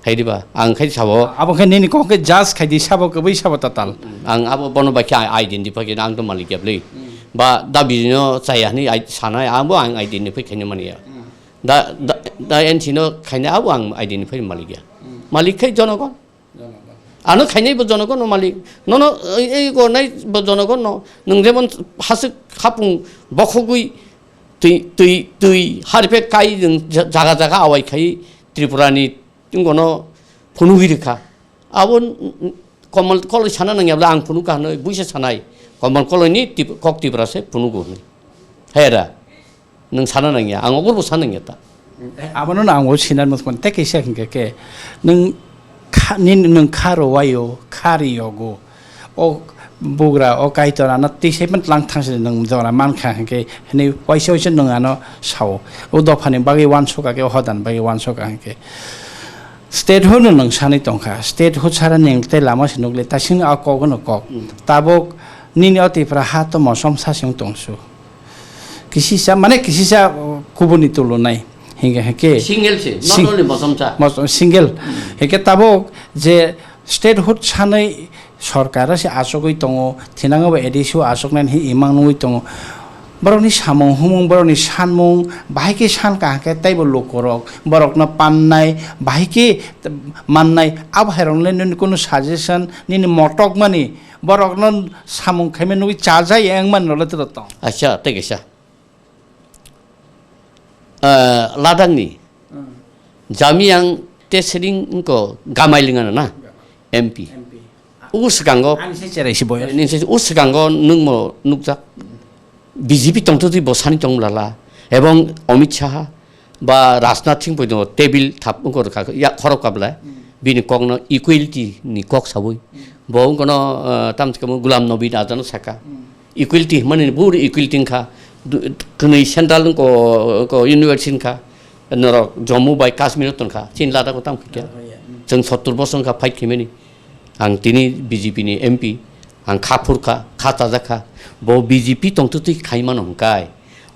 Hai diba? Ang khai sabo. Abo khe nini kok khe judge khai di sabo kwbwi sabo tatal. Ang abo bono bai khe identify khe ang to malik ya bwle. Hmm. Ba dabi no chaya hwnwi ai-, sanai abo ang identify khaina mani ya. Hmm. Da, da, da N C no khaina abo ang identify malik ya. Hmm. Malik khai jonogon. Jonogon. Ano khainai bo jonogon no malik. Nono ei, ei gornai bo jonogon no. Nwng jemon hasik hapung bokhogwi twi, twi, twi hariphe kai nwng ja-, jaga jaga awai khai Tripura ni Tei bono phunugwi rwkha. Abo n-, n-, Komol Koloi sana nangya bwle ang phunukha hwnwi buisa sanai. Komol Koloi ni tip-, kok Tipra se phunugo hwnwi. He da, nwng sana nangya, ang oborbo sana nangya ta. Eh, abono no ang o sinar muchung tei kaisa hwnkhe khe, nwng kha, ni, nwng kha rwwaio, kha riyogo. O bugra, o Kaitor ano twi saiman tlang thangsi nwng jora mankha hwnkhe, hwnwi waisa waisa nwng ano sao. O dophani bagwi uansukha khe, o hodani bagwi uansukha hwnkhe. Statehood no nwng sanwi tongkha. Statehood sara nwng tei lama se nukle, tasing a kok no kok. Hmm. Tabuk nini o Tipra ha to mosom sa se wng tongsu. Kisisa, mane kisisa, uh, kubuni tulunai. Hingke, hingke. Single se, not sing-, only mosom sa. Mos-, single. Hmm. Hingke tabuk je statehood sanwi sorkar se achugwi tongo, thinango bo A D C o achuknani hi imang nugwi tongo. Borokni samung humung, borokni sanmung, bahai khe san kaham khe teibo lukurok, borokno pannai, bahai khe mannai, abo hai rokno le nini kunu suggestion, nini motok mani, borokno samung khaima nugwi chajai wng mani rok le tei tong. Acha, tei kaisa. Ah, Ladakh ni Hmm. Jamyang Tesring wngkha Gamailing ano na? Gamailing. M P. M P. O swkango, ani se cherai si boyar. Nini se o swkango nwngmo nukjak. B J P tongtwtwi bo sani tong lala. Ebong Amit Shah ba Rajnath Singh poino table thap wngkha rwkha ya khorok kabla. Hmm. Bini kokno equality ni kok sawi. Hmm. Bo wngkha no, ah, tamsukamo Gulam Nabi Azad no saka. Hmm. Equality hwnmani bur equality wngkha. Du-, kwnwi central wngkha, wngkha university wngkha. Norok Jammu bai Kashmir o tongkha. Chini Ladakh o tamo khe kya? Oh, yeah. Mm. Chwng sottor bosor wngkha fight khaimani. Ang tini B J P ni M P. Ang kha phurkha, kha chajakha. Bo B J P tongtwtwi khaimano hwnkhe.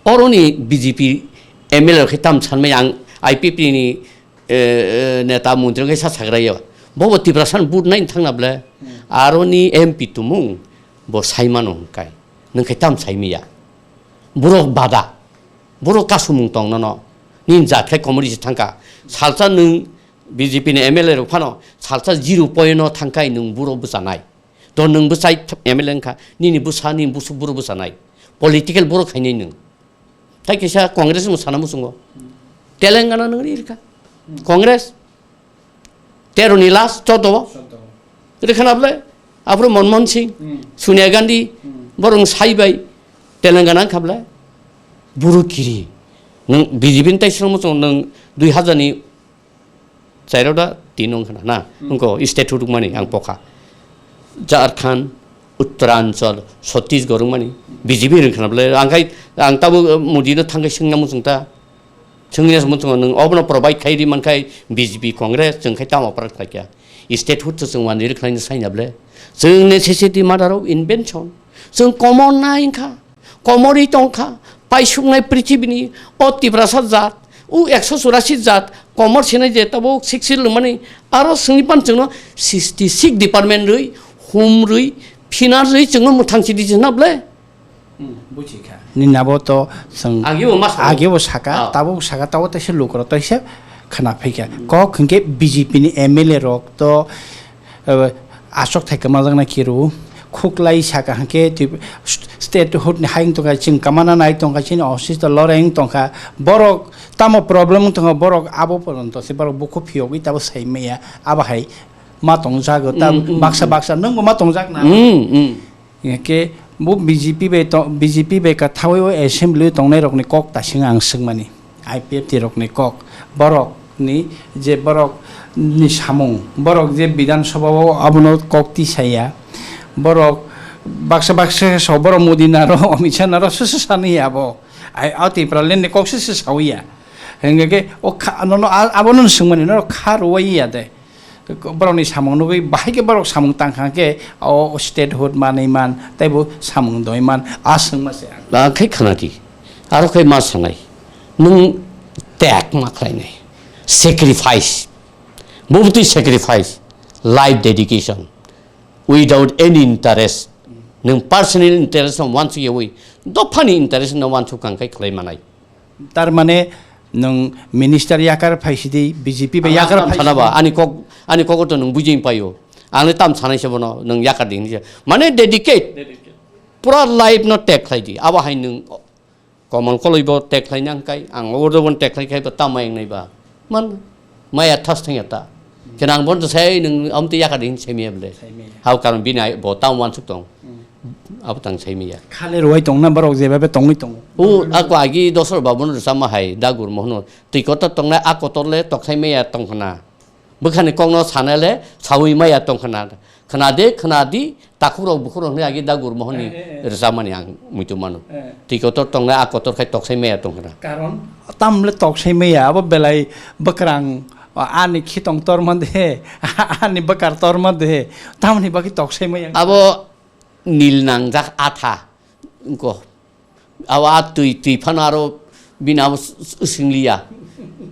Oroni B J P M L A rok khe tam sanmai ang I P F T ni, eh, eh, neta montri wngkhe sa sagraio. Bobo Tiprasa ni vote naini thangna ble. Hmm. Aroni M P tumung bo saimano hwnkhe. Nwng khe tam saimiya. Borok bada. Borok kasumung tong nono. Nini jat khe comedy se thangkha. Salsa nwng B J P ni M L A rok phano salsa zero point no thangkhai nwng borok bwchanai. To nwng bwchai M L A wngkha. Nini bwsa, nini busuk borok bwchanai. Political borok khainai nwng. Tai kisa Congress mo sana muchungo. Telangana nwng ri rikha. Congress. Tero ni last, choudo o. Choudo o. Rikha na bwle? Aphuru Manmohan Singh, Hmm. Sonia Gandhi, Hmm. borok sai bai Telangana wngkha bwle? Buru kiri. Nwng B J P ni tai srwng muchungo nwng dui hazar ni Chairok da tino wngkha na, na? Hmm. Wngkho statehood wngmani ang pokha. Jharkhand, Uttaranchal, Chhattisgarh wngmani B J P wngkha na bole. Ang khai, ang tabuk, uh, Modi no thangkhai swngna muchung ta. Swngya muchung nwng obono provide khai ri mankhai B J P Congress, chwng khai tamo aprat khlaikha. Statehood to chwng wanjwi rwkhlaino saina bole. Chwng necessity matter of invention. Chwng komor nai wngkha. Komorwi tongkha, paisuknai prithibini o Tiprasa jat, o ekso churasi jat, komor sinai je tabuk sixth schedule mani, aro sengni pan chwngno sixty six department rwi, hum rwi, finance rwi chwngno mwthang chidi chwngno ble. Hmm, buji kha. Nini abo to chwng Agi bo ma saka. Agi bo saka, Ah. tabuk saka, tabuk teisa lukurok teisa khna phaikha. Kok hwnkhe B J P ni M L A rok to, eh, achok thai kwmajaknai kiru, khuklai saka hwnkhe twi statehood ni hai wng tongkha, chwng kwmana nai tongkha, chini office to lorai wng tongkha, borok tamo problem wng tongkha, borok abo poronto se borok bukhuk phiyogwi tabo sai maya, abo hai ma tongjago, ta Mm, mm, baksa mm. baksa nwngbo ma tongjak na. Mm, mm. Hingke bo B J P bai to, B J P bai kwthawi o assembly o tongnai rokni kok tasing ang swngmani, I P F T rokni kok, borok ni je borok ni samung, borok je Bidhan Sabha o abono kok tisaya, borok baksa baksa so borok Modi naro Amit Shah naro se se sani abo, ai o Tipraland ni kok se se sawiya, hingke o kha, nono a-, abono swngmani norok kha rwai ya de. Borokni samung nugwi bahai khe borok samung tang kha khe o statehood manwi man tei bo samung doi man a swngma se ang. Ba khe khna di. Aro khe ma sanai. Nwng tek ma khlainai. Sacrifice. Bubutwi sacrifice. Life dedication. Without any interest. Nwng personal interest no wansuk yawi. Dophani interest no wansuk kang khe khlai manai. Tar mane nwng minister yakar phaisidi, B J P bai Ang yakar tam sana ba, phaisidi. Ani kok, ani kok to nwng bujing paio. Ang le tam sanai se bono, nwng yakar di hinwi se. Mane dedicate. Dedicate. Pura life no tek khlai di. Abo hai nwng komol koloi bo tek khlai nang kai, ang oro bon tek khlai khai bo tam yang nai ba. Man, maya thas thang ya ta. Kena ang bon to sai nwng am to yakar di hinwi se miya ble. Sai miya. Hau karon bini ai bo tam wansuk tong. Hmm. Abo tang sai miya. Khale rwai tongna borok jebabe tongwi tongo. O, ako agi dosor babuno rwchapma hai, Dagur Mohono. Twi kotor tongnai a kotor le toksai maya tong khna. Bwkhani kokno sana le sawi maya tong khna. Khna de, khna di, takhukrok bukhukrok hwnwi agi Dagur Mohonni Eh, eh, eh. rwchapmani ang muitu mano. Eh. Twi kotor tongnai a kotor khai toksai maya tong khna. Karon? Tam le toksai maya, abo belai bwkrang, ani khitong torma de, ani bwkar torma de, tamni bagwi toksai maya. Abo nil nangjak atha wngkho. Abo a twi, twi phano aro bini abo s-, s-, swingliya.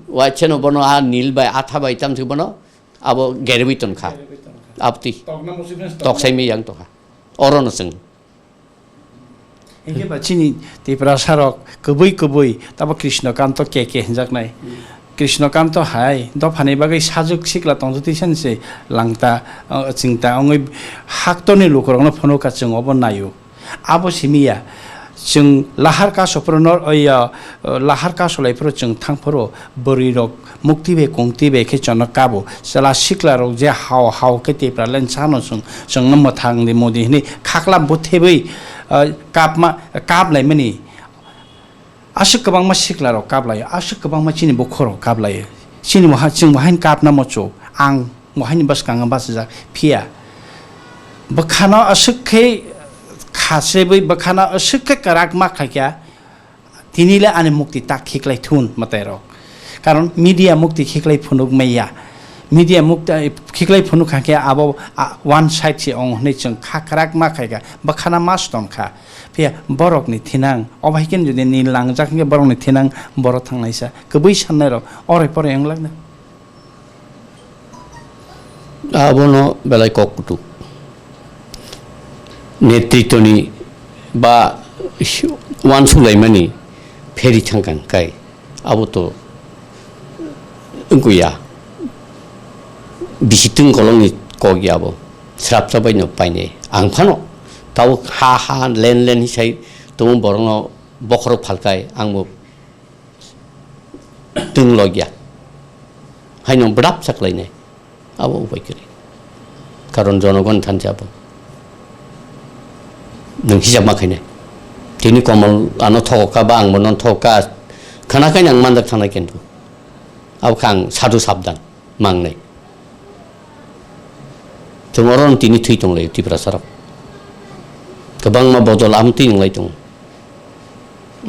Waisano bono a nil bai, atha bai tamthwi bono abo gerwi tonkha. Gerwi tonkha. Abtwi. Tokna musi bini Toksai miyang tokha. Orono chwng. Hinkhe ba chini Tiprasa rok kwbwi kwbwi tabo Krishnakanto K K hinjaknai. Hmm. Krishnakanto hai dophani bagwi sajwk sikla tongtwtwi sen se langta, uh, chingta wngwi haktorni lukurokno phunukha chwng obo naio. Abo simi ya, chwng lahar kaso phuru nor-, oya, uh, lahar kaso lai phuru chwng thang phuru bwrwi rok mukti bai kungti bai khe chwngno kabo. Chwla sikla rok je hao hao khe Tipraland sano chwng, chwngno mwthang di modi hinwi khakla buthebwi, uh, kapma, kap laimani. Aswk kwbangma siklarok kaplaio, aswk kwbangma chini bukhurok kaplaio. Chini waha, chwng wahaini kapna muchuk, ang wahaini bwskango bachajak. Phiya bwkhano aswk khe khachebwi, bwkhano aswk khe kwrak ma khaikha, tini le ani mukti tak khiklai thun mwtairok. Karon media mukti khiklai phunuk maya. Media mukti khiklai phunuk kha khe abo, a, one side se ong hwnwi chwng kha kwrak ma khaikha, bwkhano ma stom kha. Phiya borokni thinang, obo hai khe jodi nil nangjak hwnkhe borokni thinang borok thangnaisa. Kwbwi sannairok orai porai wng lakna. Abono belai kok kutuk. Netritwni ba wansuk laimani pheri thangkang kai. Abo to wngkha ya. Bisi twng kolongni kok ya bo. Srapsa bai no painai. Ang phano tabuk ha ha len len hisai tongmo borokno bokhorok phalkai ang bo twng logya. Haino bwdap saklainai. Abo upai kwrwi. Karon jonogon thansa abo. Nwng hisab ma khainai. Tini Komol ano thogo ka ba ang bono thogo ka. Khana khaina ang manjak thangnai kintu. Abo kha ang sadhu sabdan. mangnai. Chwng oro tini thwi tong lai Tiprasa rok. Kwbangma bodol am twi nang lai tongo.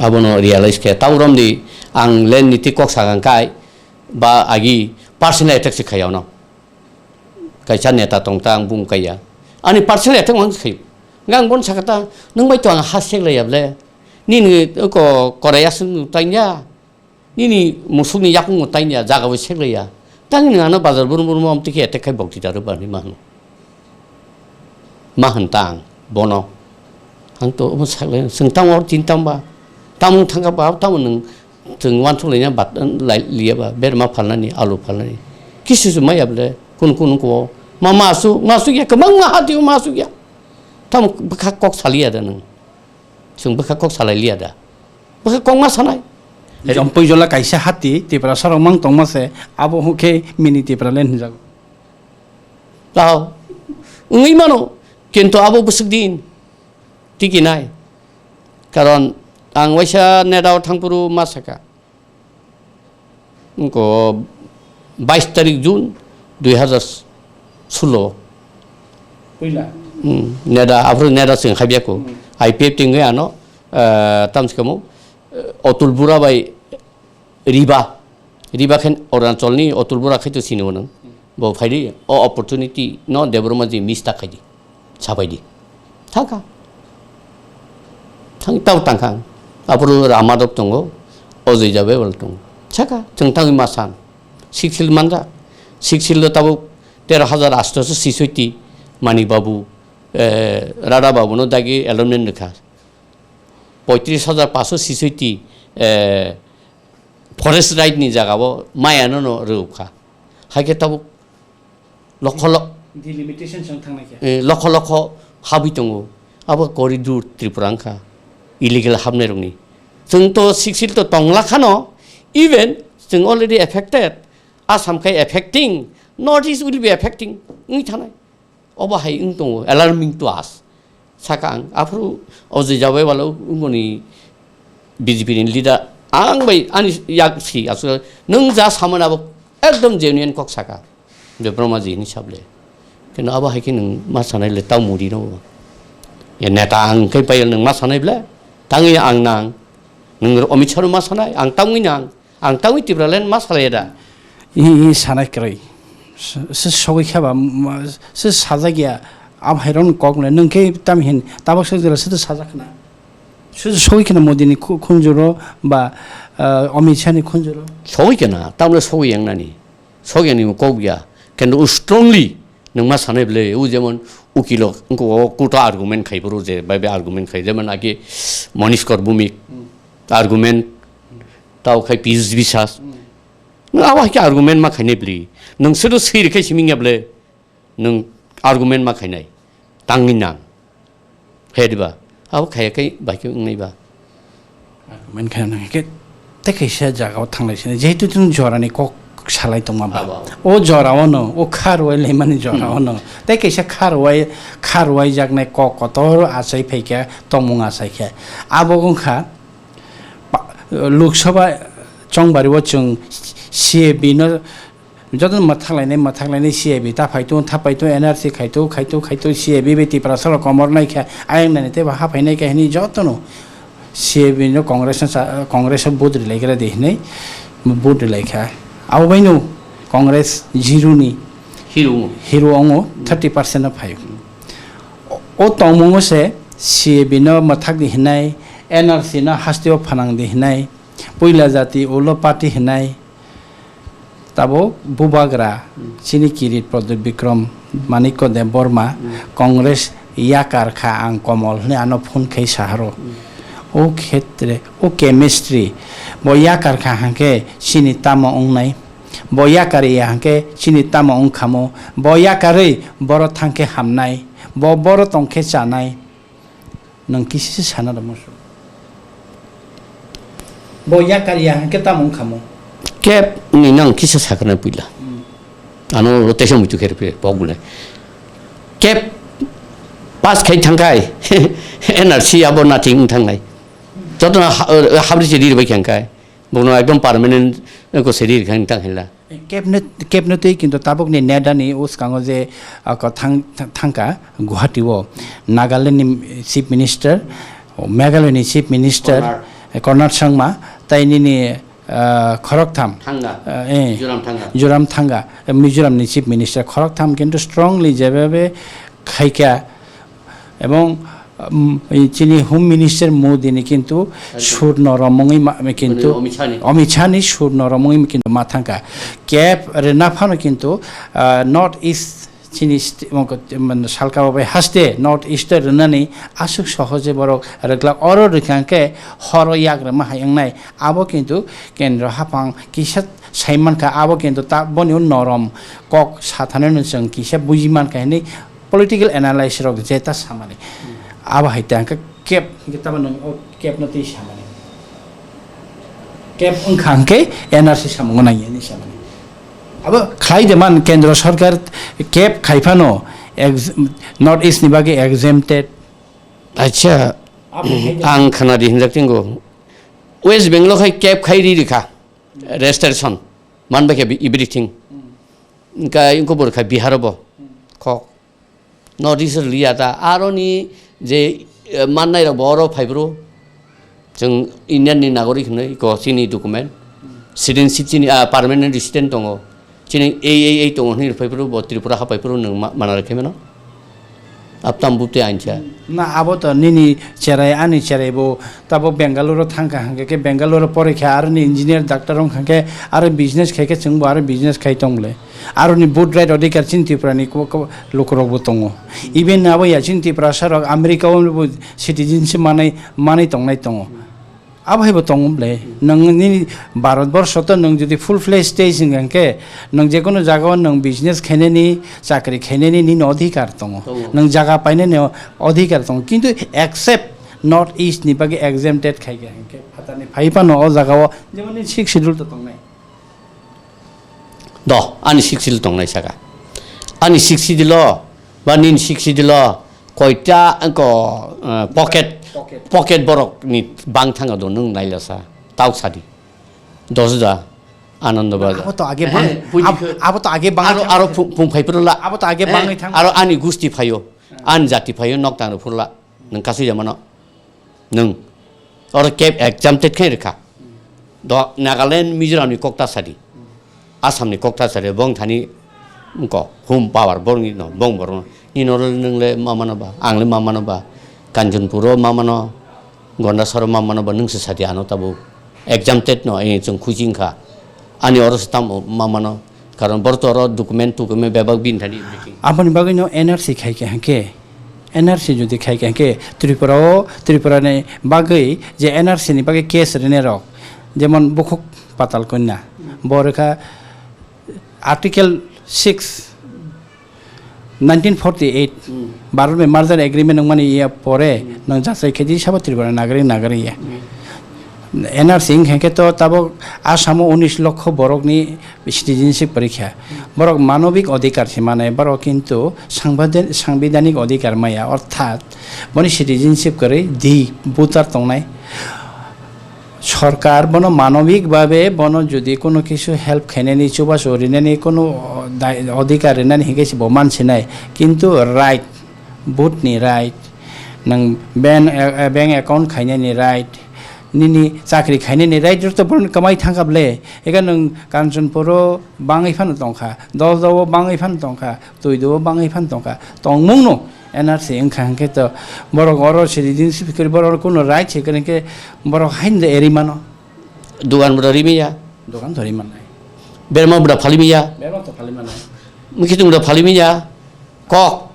Abono realize khe tau romdi ang len niti kok sakang kai ba agi personal attack se khayano. Kaisa neta tong ta ang bung kaiya. Ani personal attack mang khayo. Ngang bon sakata nang bai to ang ha sek lai yable. Nini ko korai asung tanya. Nini musukni yakung tanya jaga bai sek lai ya. Tang nang ano bazar burum burum am tiki attack khai bok ti daru bani mahno. Ma hwn ta ang bono. Ang to omo sak lai, chwng tamo hor tin tam ba? Tamo thang kha ba, tamo nwng chwng uansuk laina bat lai liya ba, berma phalnani, alu phalnani. Kisu su maya bole, kun kun ko. Ma masu, masu ya, kwbang ma hati masu ya. Tamo bwkha kok saliya da nwng. Chwng bwkha kok salai liya da. Bwkha kok ma sanai. Jompui jola kaisa hati, Tiprasa rok mang tongma se, abo hwnkhe mini Tipraland hwnjago. Tao, wngwi mano, kintu abo bwswk din, tiki nai. Karon ang waisa neta o thangphuru ma saka. Wngko bais tarik June dui hazar sulo. Puila. Hmm, neta, aphuru neta chwng habya ko. Hmm. I P F T wngwi ano, eh, tamsi kamo, eh, Otul Bura bai Riba, Riba khe Arunachalni Otul Bura khai to sini o nwng. Bo phaidi, o opportunity no Debbarma ji miss ta khaidi. Sabaidi. Thangkha. Thang tau tangkha. Aphuru Ramadop tongo, Ojoi Jawai wal tongo. Saka, chwng tangwi ma san. Sixth Schedule manja. Sixth Schedule lo tabuk tero hajar asto so sisoi ti Manik Babu, eh, Rada Babu no dagi allotment rwkha. Poitris hajar paso sisoi ti, eh, forest right ni jaga o maya no no rwkha. Hai khe tabuk lokho lo-, Delimitation chwng thangnai khe. Eh, lokho lokho habwi tongo. Abo corridor Tripura wngkha. Illegal habnai rokni. Chwng to Sixth Schedule to tongla khano, even chwng already affected. Assam khai affecting, North East will be affecting. Wngwi thanai. Obo hai wng tongo, alarming to us. Saka ang, aphuru o je jabai walo wngoni B J P ni leader, ang bai ani yak si aswk, nwng ja samani abo ekdom genuine kok saka. Debbarma ji hini sable. Keno abo hai khe nwng ma sanai le tau muri no. Ya neta ang khai pai nwng ma sanai ble, tangwi ang nang. Nwng Amit Shah no ma sanai, ang tangwi nang. Ang tangwi Tipraland ma salai da. I, i sanai kwrwi. Se, se sogwi khe ba, ma, se sajak ya. Am hai rong kok le, nwng khe tam hin, tabok se jora se sajak na. Se sogwi khe na Modi ni khu-, khunjuro ba, ah, Amit Shah ni khunjuro. Sogwi khe na, tamle sogwi yang nani. Sogwi yang ni kok ya. Kendo u strongly nwng ma sanai ble, u jemon ukilo, wngko o kuto argument khai boro je, bai bai argument khai. Jemon age Manish Karbhumik, hmm, argument, tao khai Piyush Biswas. Hmm. Nwng abo hai khe argument ma khainai bwlwi. Nwng sero swi rwkhe simi wngya bwle. Nwng argument ma khainai. Tangwi nang. He diba? Abo khaya khai bai khe wngnai ba. Argument khaina nang khe tei kaisa jaga o thanglai sini. Jehetu chwng jorani kok salai tongma ba. Abo, abo. O jora o no, o kha rwai laimani jora o no. Hmm. Tei kaisa kha rwai, kha rwai jaknai kok kotor achai phai khe tongmung achai khe. Abo wngkha Pa-, Lok Sabha chongbari o chwng C A B no joto mwthak lainai, mwthak lainai C A B ta phai tongo, ta phai tongo, N R C khai tongo, khai tongo, khai tongo, C A B bai Tiprasa rok komor nai kha, ayang nai tei ba ha phai nai kha hwnwi joto no C A B no Congress no cha, Congress o vote rwlai kha de hwnwi vote rwlai kha. Abo bai no Congress zero ni hero, hero wngo, thirty percent no phai. O, o tongmung o se C A B no mwthak di hwnwi, N R C no haste o phanang di hwnwi, Puila jati ulo party hinai tabuk bubagra, hmm, chini kirit Pradyot Bikram Manikya Debbarma, hmm, Congress yakar kha ang komol hinui ano phone khai saharo. Hmm. O khetre, o chemistry, bo yakar kha hwnkhe chini tamo wngnai, bo yakar ya hwnkhe chini tamo wngkhamo, bo yakarwi boro thangkhe hamnai, bo boro tongkhe chanai. Nwng kisa se sana da musu. Bo yakar ya hwnkhe tamo wngkha mo? Kep ni nang kisa sakna puila. Hmm. Ano rotation muitu kher pe pogule. Kep pass khai thangkai. N R C abo nothing thangkai. Joto na ha-, habri se rir bai khangkai. Bono ekdom permanent ko seri rikha ni tang hila. Cabinet, cabinet twi kintu tabukni NEDA ni uskango je, ah, ko thang-, thang-, thangka Guwahati o Nagaland ni Chief Minister, Meghalaya ni Chief Minister, Conrad. Eh, Conrad Sangma, tai nini, ah, khoroktham. Thanga. Ah, eh, Mizoram thanga. Mizoram thanga, eh, Mizoram ni Chief Minister khoroktham kintu strongly jebabe khaikha. Ebong, um, chini Home Minister Modi ni kintu sur no romongwi ma, kintu Amit Shah ni. Amit Shah ni sur no romongwi kintu ma thangkha. Cap rwna phano kintu, ah, North East chini st-, moko, man, salka bai haste North East rwnani aswk sohoje borok rwkla oro rwkha khe horo yak rwma hai wngnai. Abo kintu kendro haphang kisa sai mankha, abo kintu ta boni norom kok sathanino chwng kisa buji mankha hinwi political analyst rok jeta samani. Abo hai tang khe cap, hinkhe tamo nwng o cap no twi samani. Cap wngkha hinkhe N R C samungo nangya hinwi samani. Abo khlai de man kendro sarkar cap khai phano ex-, North East ni bagwi exempted. Acha, abo hai de ang khana di hinjak tingo. West Bengal khai cap khai ri rikha. Registration. Man bai khe everything. Hinkhe wngkha bo rwkha Bihar bo. Kok. North East liya ta. Aroni je, eh, mannai rok bo oro phai bro. Chwng Indian ni nagorik hinwi ko chini document. Citizenship chini, ah, permanent resident tongo. Chini ei, ei, ei tongo hinwi phai bro bo Tripura ha phai bro nwng ma-, mana rwkhe mano. Aptam bupte ancha. Na abo to nini cherai ani cherai bo tabo Bengaluru thangkha hangke ke Bengaluru porikha aroni engineer doctor wngkha ke aro business khai ke chwngbo aro business khai tong le. Aroni vote right odhikar chini Tripura ni ko-, ko-, lukurok bo tongo. Even abo ya chini Tiprasa rok America o bo citizenship manai, manai tongnai tongo. Abo hai bo tongo ble. Nwng nini Bharat borsho to nwng jodi full fledged stage hingkha hingke, nwng jekono jaga o nwng business khainani, chakri khainani nini odhikar tongo. Tongo. Nwng jaga painani o-, odhikar tongo. Kintu except North East ni bagwi exempted khaikha hingke, phatani phai phano o jaga o, jemon nini sixth schedule to tongnai. Do, ani sixth schedule tongnai saka. Ani sixth schedule o, ba nini sixth schedule o, koita angko, eh, pocket, pocket, pocket borok ni bang thanga do nwng nailasa. Tauk sadi. Dos hajar, Anando Bazar. Abo to age bang-, eh, puji ab-, khe abo to age bang-, aro, aro phung, phung phai phuru la. Abo to age eh, bangwi thang. Aro ani gusti phaio, ani jati phaio, nok tang phuru la. Nwng kasui jamano. Nwng oro cap exempted khe rwkha. Do Nagaland, Mizoram ni kokta sadi. Assam ni kokta sadi, bong thani wngko hum power borok ni no, bong borok no. Nini oro nwng le ma mano ba, ang le ma mano ba. Kanchanpur o ma mano, Gondasoro ma mano ba, nwng se sadi ano tabuk. Exempted no, eh, chwng khuchi wngkha. Ani oro se tamo ma mano. Karon borok to oro document, document bebak bini thani everything. Aboni bagwi no N R C khai khe hwnkhe, N R C jodi khai khe hwnkhe Tripura o, Tripura ni bagwi je N R C ni bagwi case rwnairok, jemon Bukhuk Patal Kanya, bo rwkha Article six, nineteen forty-eight, Hmm. Bharat bai merger agreement wngmani ya pore, Hmm. Nang jachai khe di sabo Tripura nagari nagari ya. Hmm. N R C wngkha khe to tabok Assam o unis lokho borok ni citizenship porikha. Borok manobik odhikar se mane, borok kintu sangbidhan-, sangbidhanik odhikar maya, orthat boni citizenship kwrwi di voter tongnai. Sorkar bono manobik babe bono jodi kono kisu help khainani, chubachu rinani, kono, o, dai-, odhikar rinani hingke se bo mansinai. Kintu right, vote ni right, nang bank, eh, eh, bank account khainani right, nini chakri khainani right, joto bono kwmai thangkha ble. Eka nwng Kanchanpur o bangwi phano tongkha, Dosda o bangwi phano tongkha, Twido o bangwi phano tongkha. Tongmung no N R C wngkha hwnkhe to borok oro citizenship kwrwi borok oro kuno right se kwrwi hwnkhe borok haino de eri mano. Dogan bwrwi maya. Dogan to ri mannai. Berma bwrwi phali maya. Berma to phali mannai. Mukhitung bwrwi phali maya. Kok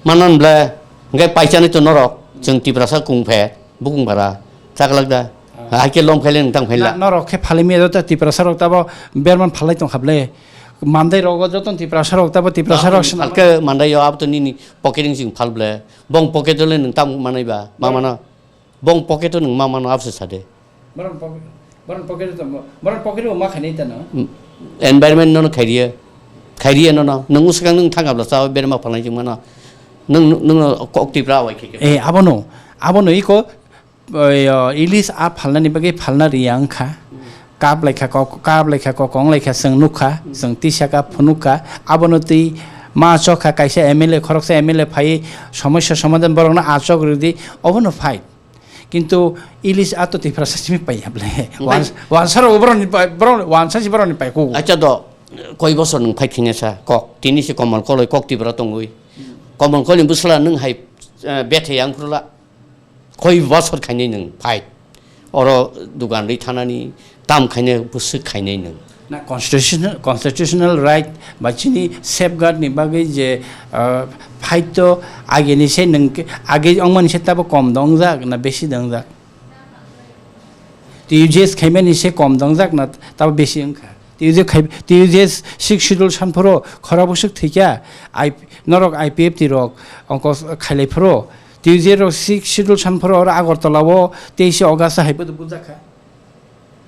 manan ble hwnkhe paichanai to norok chwng Tiprasa kung phe bukung bara chaklak da. Ah. Hai khe lom khaile nwng tang phaila. Na, norok khe phali maya joto Tiprasa rok tabo berman phalai tongkha ble. Mandai rogo joto Tiprasa rok tabo Tiprasa rok swnam. Phalke mandai yo abo to nini pocket ring sing phal ble. Bong pocket le nwng tam manai ba, ma mano. Bong pocket o nwng ma mano abse sade. Boron pocket, boron pocket o tamo, boron pocket o ma khainai tano. Mm, environment no khairiya, khairiya no no. Nwng usgang nwng thangabla sa berma phalnai jing mano. Nwng, nwng kok Tipra wai khe. Eh, abono, abono iko, eh, ilis a phalnani bagwi phalna riya wngkha. kap laikha kok, kap laikha kok, kong laikha chwng nukha, chwng tisa kap phunukha, abono twi ma chokha kaisa M L A, khoroksa M L A phaiwi somosya somadhan borokno achok rwdi, obono phai. Kintu ilis ato Tiprasa simi paiya ble. Obai. Wans-, wansarok borokni pai, borok, wansa si borokni pai kugo. Acha do, koi bosor nwng phai khina sa kok, tini si Komol Koloi kok Tipra tongwi. Komol Koloi bwsla nwng hai, eh, bethe yang phurla. Koi bosor khainai nwng phai. Oro dugan ri thanani, tam khainai, bwswk khainai nwng. Na constitutional, constitutional right ba chini safeguard ni bagwi je, ah, fight to ageni se nwng ke, age ongmani se tabo kom dongjak na besi dongjak? T U J S khaimani se kom dongjak na tabo besi wngkha? T U J S khai, T U J S six schedule sanphoro khorok bwswk thwikha, I P, norok I P F T rok ongko khailai phoro, T U J S rok six schedule sanphoro oro Agartala o teise August hai bodo bujakha.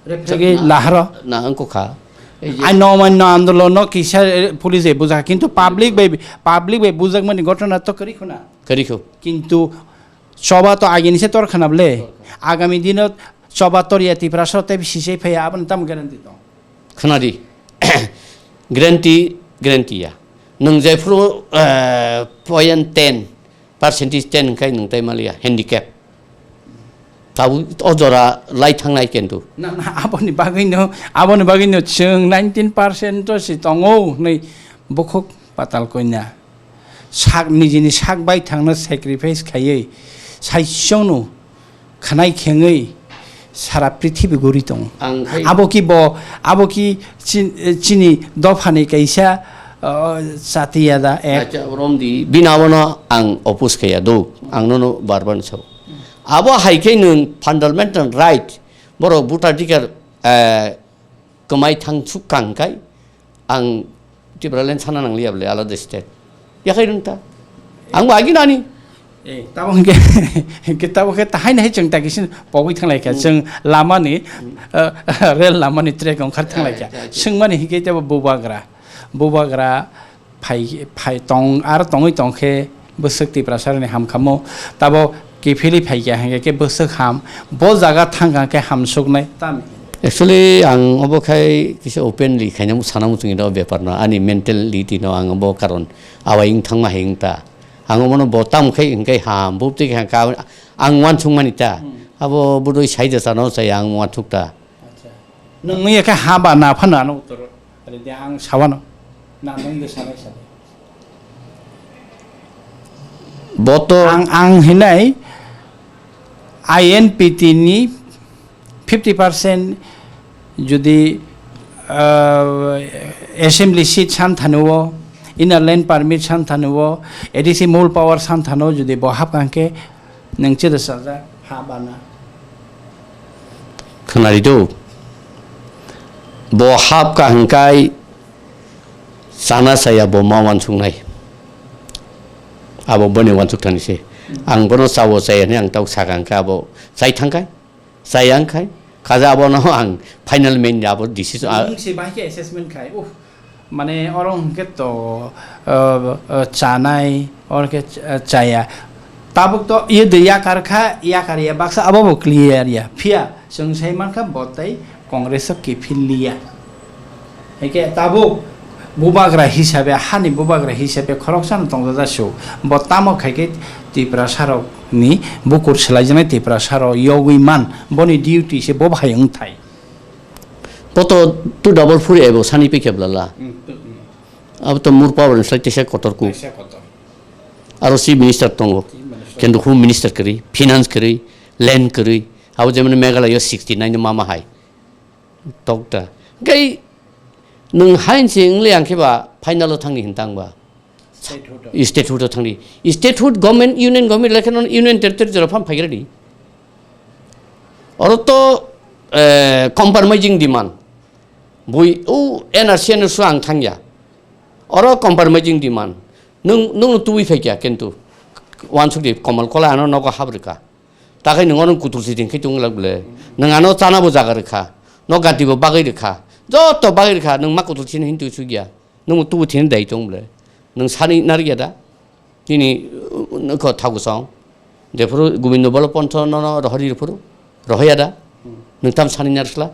Rephegwi na, laharo. Na wngkha. Ei je ai no man no andolon no kisa, eh, police bai bujak, kintu public bai, public bai bujakmani ghotona to kwrwi khuna. Kwrwi kho. Kintu choba to agini se tor khana ble. Tor khana. Agami dino choba tor ya Tiprasa tei sisai phaya aboni tamo guarantee tong? Khna di. Guarantee, guarantee ya. Nwng jephuru, eh, point ten, percentage ten hwnkhe nwng tei maliya handicap. Tabuk o jora lai thangnai kintu. Na, na, aboni bagwino, aboni bagwino chwng nineteen percent to si tongo hwnwi bukhuk patal koina. Sak, nijini sak bai thangno sacrifice khaiwi, saichongno khwnai khengwi sara prithibi guri tongo. Ang khai abo ki bo, abo ki chin-, chini dophani kaisa, uh, chatiya da ek. Acha, romdi, bini abono ang oppose khaiya do. Ang nono bar bar sao. Abo hai khe nwng fundamental right, borok voter adhikar, eh, kwmai thang suk kang kai, ang Tipraland sana nangliya bole alada state. Yakhai rwng ta. Ang bo agi nani. Eh, tabo hwnkhe, hwnkhe tabo khe tahai nahai chwng ta kisin pogwi thang lai kha. Hmm. Chwng lamani, hmm, eh, rel lamani track ongkhar thang lai kha. Ah, acha, acha. Swngmani hwnkhe tebo bubagra. Bubagra phai, phai tong, aro tongwi tong khe bwswk Tiprasarokni ham khamo, tabo kiphilwi phai kha hwnkhe khe bwswk ham, bo jaga thang kha khe ham suknai tamo? Actually, ang obo khai kisa openly khaina sana muchungwi no bepar no, ani mentality no ang obo karon awai wng thangma hai wng ta. Ang omono bo tamo khai hwnkhe ham, bo twi kha ka, ang uansukmani ta. Hmm. Abo bwdwi sai da chano chaya ang uansuk ta. Acha. Nwng wngya khe ha ba na phano ano utoro. Ari de ang sawano. Na nwng de sanai sadi. Boto ang, ang hinai I N P T ni fifty percent jodi, ah, assembly seat san thani o, inner line permit san thani o, A D C mol power san thani o jodi bo hap kangke nwng chida sajak ha bana. Khwnari do. Bo hap ka hwnkhe sana saya bo ma uansuknai. Abo boni uansuk thani se. Ang bono chao chaya hinwi ang tok sakha hwnkhe abo chai thangkhai. Chaya wngkhai. Khaja abono ang final main abo decision, a- Nwng se bahai khe assessment khai. Uh, mane oro hwnkhe to, uh, uh, chanai, oro khe ch-, uh, chaya. Tabuk to iye de yakar kha, yakar ya baksa abo bo clear ya. Phiya chwng sai mankha bo tei Congress o kiphil liya. Hake tabuk bubagra hisabe, hani bubagra hisabe khoroksano tongjajasu. Bo tamo khaikhe Tiprasarokni bukur swlaijaknai Tiprasarok yogwi man, boni duty se bo bahai wngthai. Bo to two double four ebo sani pikhe blala. Hmm, hmm. Abo to mur power ni slai teisa kotor ku. Teisa kotor. Aro chief minister tongo. Chief minister. Kendra home minister kwrwi, finance kwrwi, land kwrwi. Abo jemon Meghalaya o sixty nine no mama hai. Tokta. Gai nwng hain se wngli ang khe ba final o thangni hin tang ba. Statehood o. Statehood o thangni. Statehood government, union government lekhe non union territory jora pham phaigra di. Oro to, eh, compromising demand. Bui, o N R C N S o ang thangya. Oro compromising demand. Nung, nung tubui phaikya kintu. Wansuk di Komol Koloi ano nogo habrika. Takhai nwng ono kutul si ring khe tong lak ble. Nwng ano chana bo jaga rwkha. No gati bo bagwi rwkha. Joto bagwi rwkha. Nwng ma kutul sini hintu sugya. Nwng tubu thini dai tong ble. Nwng sani narikya da. Nini, uh, nokho thagu song. Jephuru Gobindo Bala Pantha no, no rohori phuru. Rohoya da. Nwng tam sani narikla.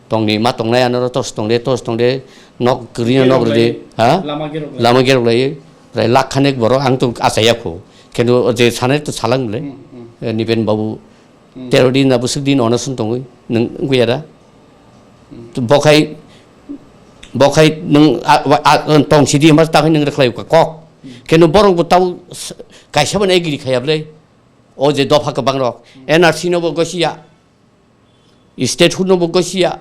Tongni ma tongnai ano tos tongde, tos tongde, nok kwrwino nok rwdi, ha? Lama gerok lai. Lama gerok lai, prai lakh khanek borok ang to achaya kho. Kendo je sanai to salang bole. Hmm, hmm. Eh, Niben babu, hmm, tero din na busuk din ono sun tongwi, nang guya da. Hmm. To bokhai, bokhai nang a, a, a, tong sidi mas takhai nang rwkhlai kok. Hmm. Kendo borok bo tau s-, kaisa ban agree khaya bole. O je dopha kwbang rok, hmm, N R C no bo gosia. Statehood no bo gosia,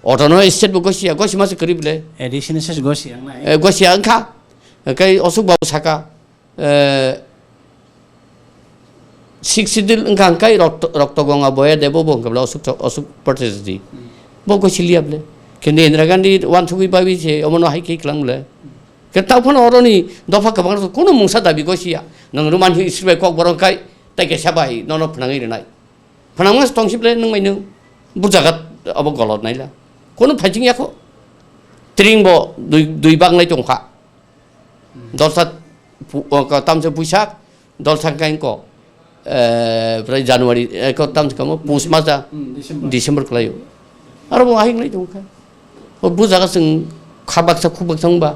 autonomous state bo gosia, gosi masa kwrwi bole. A D C ni ses gosi ang nai. Eh, gosia wngkha. Kai Osuk babu saka, eh, six schedule wngkha, kai rokto, rokto gonga boya debo bo wngkha bole Osuk, Osuk Protest di. Hmm. Bo gosi liya bole. Kendo Indira Gandhi wansugwi babi se omono hai khe klang bole. Ke tau phano oroni dopha kwbang rok kuno mungsa dabi gosia. Nang ruman hi isri bai kok borok kai, tai kaisa bai nono phnangwi rwnai. Phwnangma se tong sibole nwng bai nwng bujaga abo golot naila. Kono phaijing yakho. Tring bo dui, dui bang lai tongkha. Dolsa pu-, o, ka-, tamse puisak, dolsa kang ko, eh, prai January, eh, ko tamse kamo, pus masa, hmm, December. December kwlaio. Aro bo ahing lai tongkha. O bujaga chwng kha baksa khu baksa wngba.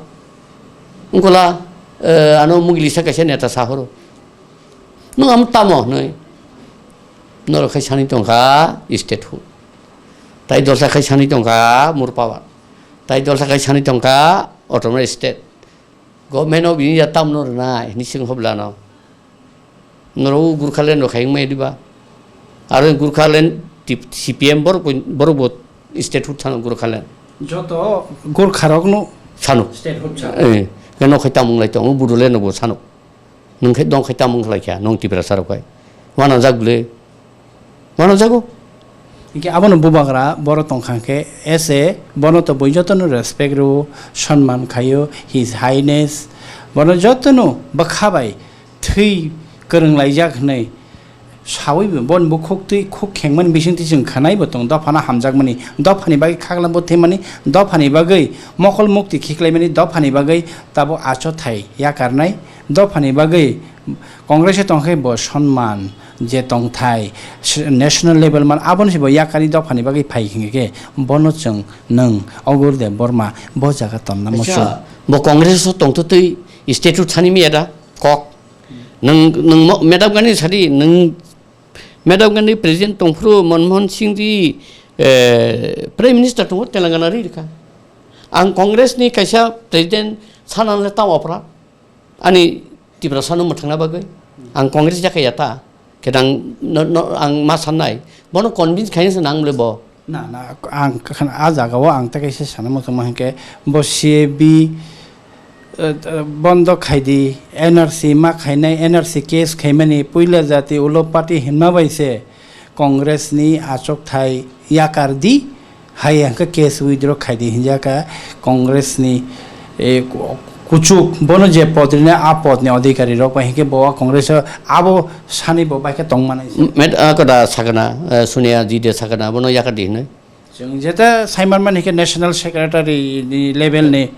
Wngkula, eh, ano mugilisa kaisa neta sahoro. Nwng amo tamo hwnwi. Norok khai sani tongkha statehood. Tai dolsa khai sani tongkha mur power. Tai dolsa khai sani tongkha autonomous state. Government of India tamno rwnai hwnwi swng hoblano. Norok o Gurkhaland rok khai wngmaya diba? Aro Gurkhaland tip-, C P M borok bo, borok bo statehood sano Gurkhaland. Joto Gurkha rokno sano. Statehood sano. Eh, khe nok khai tamung lai tongo, Bodoland rok bo sano. Nwng khe dong khai tamung khlai kha, nwng Tiprasa rok khai. Wana jak bwle. Mano jago. Hingke abono bubagra boro tongkha hingke ese bono to bui jotono respect rwo, sonman khaio, His Highness. Bono jotono bwkha bai thwi kwrwng laijak hwnwi saui bo, boni bukhuk twi khuk khengmani bisingtwi chwng khwnai bo tongo, dophano hamjakmani, dophani bagwi khaklam bo thwimani, dophani bagwi mokol mukti khiklaimani, dophani bagwi tabuk achothai yakarnai, dophani bagwi Congress-o tongkhe bo sonman je tongthai, s-, national level man, aboni se bo yakari dophani bagwi phai hingkhe bono chwng nwng Ogurdev Borma bo jaga tonna muchung. Acha, bo Congress-o tongtwtwi statute thani miya da kok. Nwng, nwng mo-, Madam Gandhi sadi, nwng Madam Gandhi president tongphuru Manmohan Singh di, eh, Prime Minister tongo Telangana ri rikha. Ang Congress ni kaisa president sana le tamo opra. Ani Tiprasa no mwthangna bagwi ang Congress jakha ya ta, khe ang no, no, ang ma sannai, bono convince khaina se nang le bo. Na, na, ang kha-, a jaga o ang ta kaisa sana muchungma hwnkhe bo C A B, eh, eh, bondo khai di, N R C ma khainai, N R C case khaimani puila jati ulo party hinma bai se Congress ni achukthai yakar di, hai hwnkhe case withdraw khai di hinjaka Congress ni, eh, ku-, kuchuk bono je pod rina a pod ni adhikari rok bai hwnkhe bo a Congress o abo sani bo bai khe tong manai se. Met, ah, koda sakana, eh, Sonia ji de sakana, bono yakar di hinwi. Chwng jeta saiman mani khe national secretary ni level ni.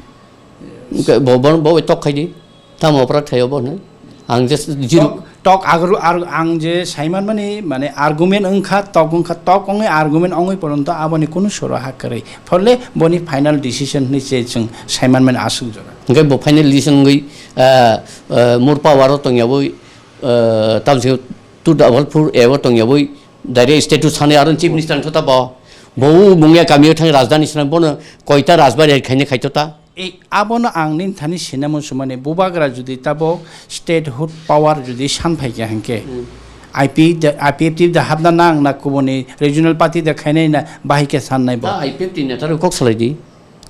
Bo, bo, bo tok khai di. Tamo oprat khayo bo hwnwi. Ang je zero. Tok, tok agru-, ar-, ang je saiman mani, mane argument wngkha, tok wngkha, tok wngwi argument wngwi poronto aboni kunu soro ha kwrwi. Phole boni final decision hwnwi se chwng saiman mani aswk jora. Hwnkhe bo final decision wngwi, ah, ah, mur power o tongyawi, ah, tamsio two double four A o tongyawi direct statute sanwi aro chief minister wngkha ta bo. Bo mungya kamio thang rajdhani swnam bono koita rajbari khaina khaito ta. Ei, abono ang nini thani sinamo sumani, bubagra jodi tabok statehood power jodi san phaikha hinkhe, hmm, I P F de, I P F T de hapna nang na kubuni regional party de khainai na bahai khe sannai bo? Ta I P F T ni netarok kok salai di,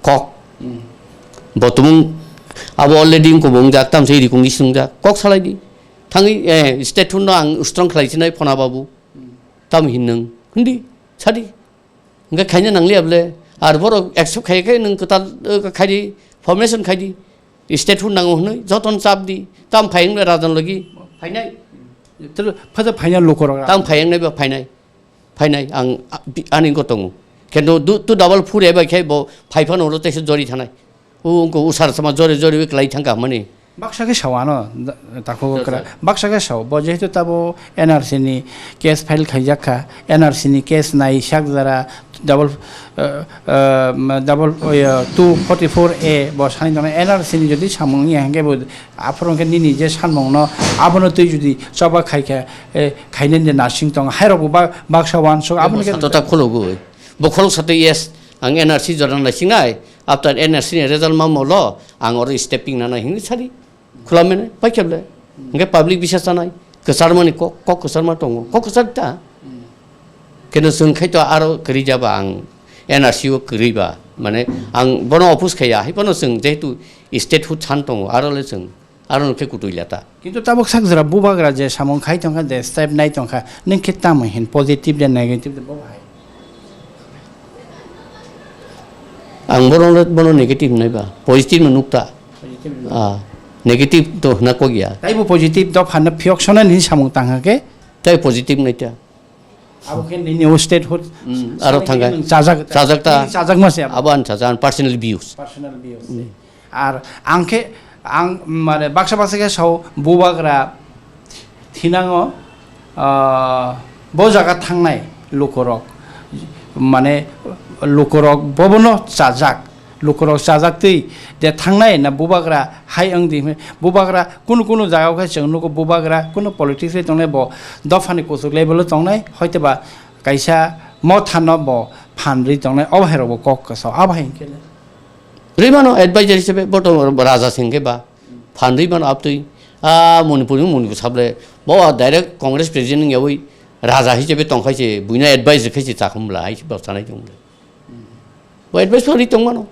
kok. Hmm. Bo tumung abo already wngkha bo wngjak, tamsai rikung ni swngjak, kok salai di. Thangwi, eh, statehood no ang strong khlai sinai phona babu. Hmm. Tam hin nung, hindi, sadi. Hingke khaina nangliya bole. Ar borok accept khai khe nwng kwtal, eh, khai di, formation khai di. Statehood nango hwnwi, jotono chap di. Tam phai wngla rajan logi. Phainai. Tei phada phaina lukorok ra. Tam phai wngnai ba phainai. Phainai ang, a, bi-, ani wngkha tongo. Khe no du, tu double four eba khe bo phai phano ulo teisa jori thanai. U wngkha u sar sama jori jori wi kwlai thangkha hwnmani. Baksa khe sao ano, da-, takhuk Acha, okra. Acha. Baksa khe sao, bo jehetu tabo N R C ni case file khaijak kha, N R C ni case nai sak jara double, eh, eh, double, oh, yeah, two forty-four A bo sani tongo, N R C ni jodi samung ya hwnkhe bo aphuru hwnkhe nini je sanmung no abono twi jodi choba khai kha, eh, khainani nasing tongo, hairok bo ba-, baksa wansuk, Abo abono khe sato ta khulugwi. Bo khuluk sato, yes, ang N R C jora naisingnai, after N R C ni result ma molo, ang oro stepping nana hinwi sadi. Khwlamani, paikha ble. Hwnkhe public bisa chanai. Kwcharmani kok, kok kwcharma tongo. Kok kwchar ta. Keno chwng khai to aro kwrwi jaba ang N R C o kwrwi ba. Mane ang bono oppose khaiya. Hai bono chwng jehetu statehood san tongo. Aro le chwng. Aro no khe kutui leta. Kintu tabuk sak jora bubagra je samung khai tongkha, de step nai tongkha. Nwng khe tamo hin positive de negative de bo hai. Ang bono, bono negative nai ba, positive no nukta. Positive no. Ah, negative to hna kok ya. Taibo positive dopha no phiyok sona ni samung tangha khe? Tai positive nai ta. Abo khe nini o statehood. Mm, aro thangkha. Chajak, chajak ta. Nini chajak ma se abo. Abo an chajak, an personal views. Personal views. Mm. Ar ang khe, ang mane baksa baksa khe sao bubagra thinango, ah, bo jaga thangnai lukurok, mane lukurok bobono chajak, lukurok chajak twi de thangnai na bubagra hai wng di hwnwi. Bubagra kunu kunu jaga khe chwng nugo bubagra kunu politics bai tongnai, bo dophani kuchuk level o tongnai, hoitoba kaisa mothano bo phan rwi tongnai, obo hai rok bo kok kwsa, abo hai hwnkhe le. Rwi mano advisor hisabe, bo to raja se hwnkhe ba. Phan rwi mano aptwi. A Manipur ni muni ko sable. Bo direct Congress president wng yawi raja hisabe tong khai se, buino advice khai se chakhum bla hai se bo sanai tong bla. Bo advice bo rwi tong mano.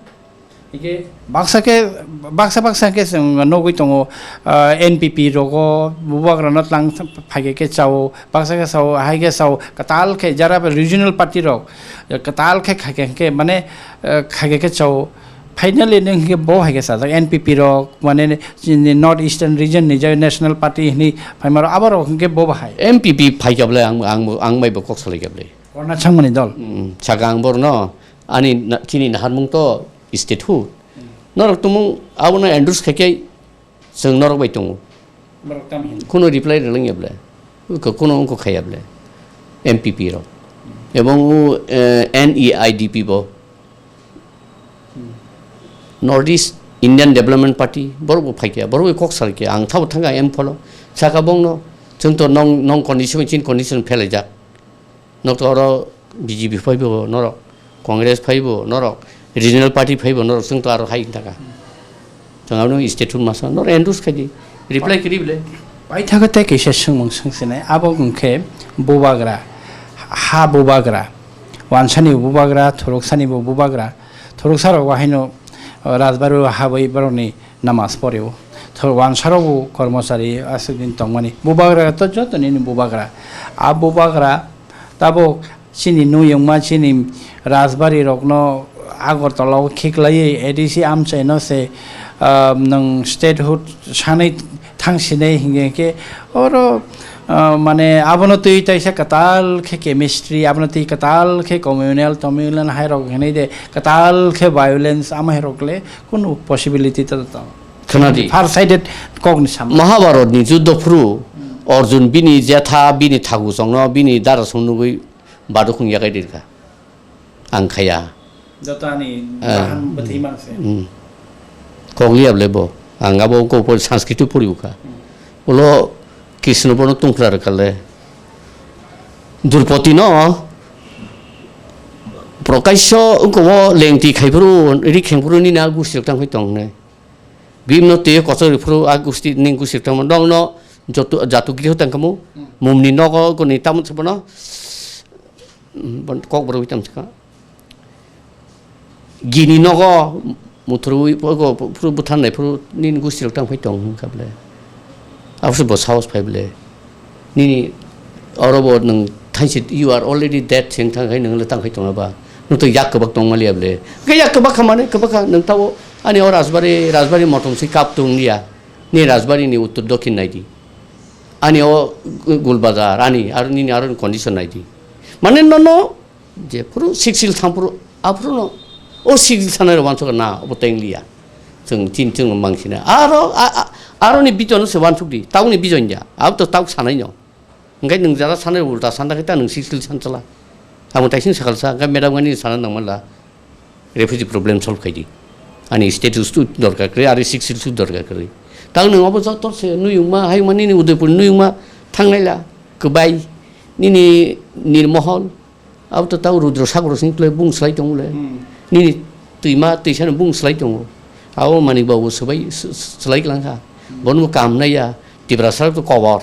Hike baksa khe, baksa baksa khe chwng nugwi tongo, ah, N P P rogo bubagrano tlang phaikhe khe chao, baksa khe chao, hai khe chao, kwtal khe jara regional party rok kwtal khe khai khe hwnkhe mane, eh, khai khe khe chao. Finally, nwng hwnkhe bo hai khe sajak, N P P rok, mane, chini North Eastern region ni je National Party hwnwi phaima rok, abo rok hwnkhe bo bahai. N P P phai khe bole ang, ang, ang bai bo kok salai khe bole. Korna changmani dol. Mm, saka ang borno, ani na-, chini naharmung to statehood. Mm. Norok tumung abono endorse khai khe Chwng norok bai tongo. Borok tamo hino? Kuno reply rwlangya ble. Ko-, kuno wngkha khaya ble. M P P rok. Ebong o, eh, N E I D P bo. Hmm. North East Indian Development Party, borok bo phaikya, borok bai kok salkya. Ang thabo thangkha M P L o. Saka bongno, chwng to nong, nong condition, chin condition phelaijak. Nok to oro B J P phaibo norok, Congress phaibo norok, regional party phaibo norok, chwng to aro hai taka. Chwng abono statehood masa norok endorse khaidi, reply kiri bole. Paithakgwi tei kaisa swngmung swngsinai, abo hwnkhe bubagra, ha bubagra, wansani bubagra, thoroksani bo bubagra, thoroksa rok bo haino, o, Rajbari o habwi borokni namas porio. Thor wansarok bo kormochari aswk din tongmani. Bubagra to joto nini bubagra. A bubagra tabuk chini nuyungma chini Rajbari rokno Agartala o khiklaiwi A D C amchaino se, ah, nwng statehood sanwi thangsinai hinkhe oro, ah, mane abono twi taisa kwtal khe chemistry, abono twi kwtal khe communal, communal hai rok hinwi de kwtal khe violence amai rok le kunu possibility ta ta. Khwnadi. Far sided kokni samung. Mahabharatni juddo phuru Arjun bini jetha, bini thakusongno, bini darasong nugwi badukung yakai dirkha. Ang khaya. Joto ani Ah. bahan bwthwi mangse. Hmm. Kokliya bole bo. Ang abo ko por Sanskrit pori ukha. Hmm. Ulo Krishna bono tungkra rwkha le. Drupadi no Prokasho wngkha o lengtwi khai phuru, ri kheng phuru nini a gusti rok tang phai tong ne. Bimno twi kochok ri phuru a gusti ning gusti rok tang nong no joto jatu griho tang kamo. Hmm. Mumni nogo goni tamo se bono. Hmm, bon kok borok tamo se ka. Gini nogo muthurwi phuru buthan nai phuru nini gusti rok tang phai tong hwn kha bole. Abose bo sahos phai bole. Nini oro bo nwng thansi, you are already dead, seng thang khai nwng le tang khai tong ba. Nwng to yak kwbak tong maliya bole. Ke yak kwbak kha mane kwbak kha nwng tao ani o Rajbari, Rajbari motom si kap tong liya. Ni Rajbari ni uttor dokhin nai di. Ani o Gulbazar, ani aro nini aro condition nai di. Mane nono je phuru siksil thang phuru aphuru no o siksil thanai rok wansuk na obo teng liya. Chwng tin chwng mangsina. Aro a, a, Aroni bijono se wansuk di, tauni bijon ya, abo to tauk sanai no. Hingke nwng jara sanai ulta santa khe ta nwng sixth schedule sanchala. Amo taising sakal sa, hingke madam gani sana nang manla. Refugee problem solve khai di. Ani status tu dorkar kre, ari sixth schedule tu dorkar kre. Tang nwng abo joto se nuyung ma, hai ma nini Udaipur nuyung ma, thangnai la, kwbai, nini Nirmohol, abo to tau Rudra Sagar sing tole bung slai tong le. Hmm. Nini twima, twisano bung slai tongo. Abo Manik Babu swbai, s-, s-, slai klang kha. Hmm. Bono bo kam nai ya, Tiprasa to kobor.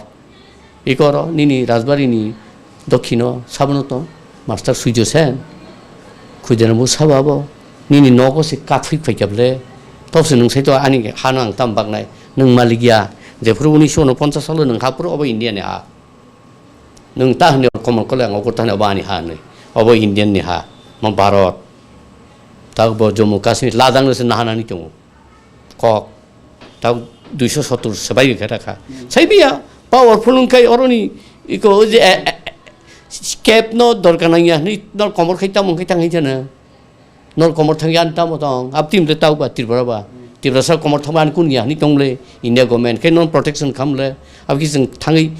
Iko oro nini Rajbari ni dokhino sabono to Master Surjo Sen. Khuidena bo sabo abo. Nini nogo se kathwi phaikya ble. Tobse nwng sai to ani hano ang tam baknai. Nwng malik ya. Jephuru unisho unoponchas salo nwng ha phuru obo India ni ha. Nwng ta hwnwi Komol Kolai ang okur ta hwnwi obo ani ha hwnwi. Obo Indian ni ha. Mo Bharat. Tabo Jammu Kashmir, Ladakh no se nahanani tongo. Kok. Tabo duiso sottur swbai khe rakha. Hmm. Sai biya, powerful wngkhai oroni iko o je, e, e, e, cap no dorkar nangya hwnwi nor komor khai tamo khai tang hai jana. Nor komor thangya ani tamo tong. Ab team le tau ba Tripura ba. Tiprasa komor thangba ani kun ya hwnwi tong le India government khe non protection kham le. Ab ki jeng thangwi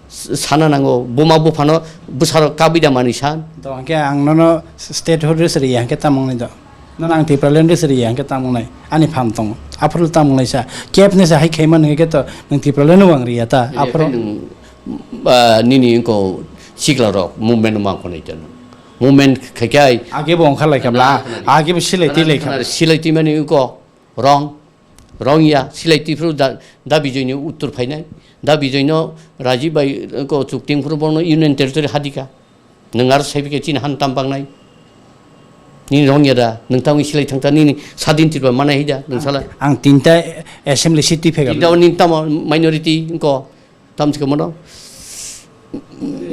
s-, sana nango. Buma buphano bwsarok kabwi da mani san. To hwnkhe ang nono statehood rwsari ya hwnkhe tamung nai do. Nono ang Tipraland rwsari ya hwnkhe tamung nai. Ani phan tongo. Aphuru tamung nai sa. Kep ni sa hai khaiman hwnkhe to nwng Tipraland no wang riya ta. Aphuru nwng, ah, nini wngko sikla rok movement ma khonai tano. Movement khaikhe ai. Age bo ongkha lai kha bla. Age bo silai twi lai kha. Silai twi mani wngko. Wrong, wrong ya, silai twi phuru da, da Bijoy ni uttor phainai, da Bijoy no Rajiv bai ko chukting phuru bono Union Territory hadika, nwng aro sai bikhe chini han tam pangnai, nini wrong ya da, nwng tangwi silai thangta nini sadin tirba manai hai da, nwng sala. Ang tinta assembly seat twi phegap. Tinta o nini tamo minority wngko. Tam se komono.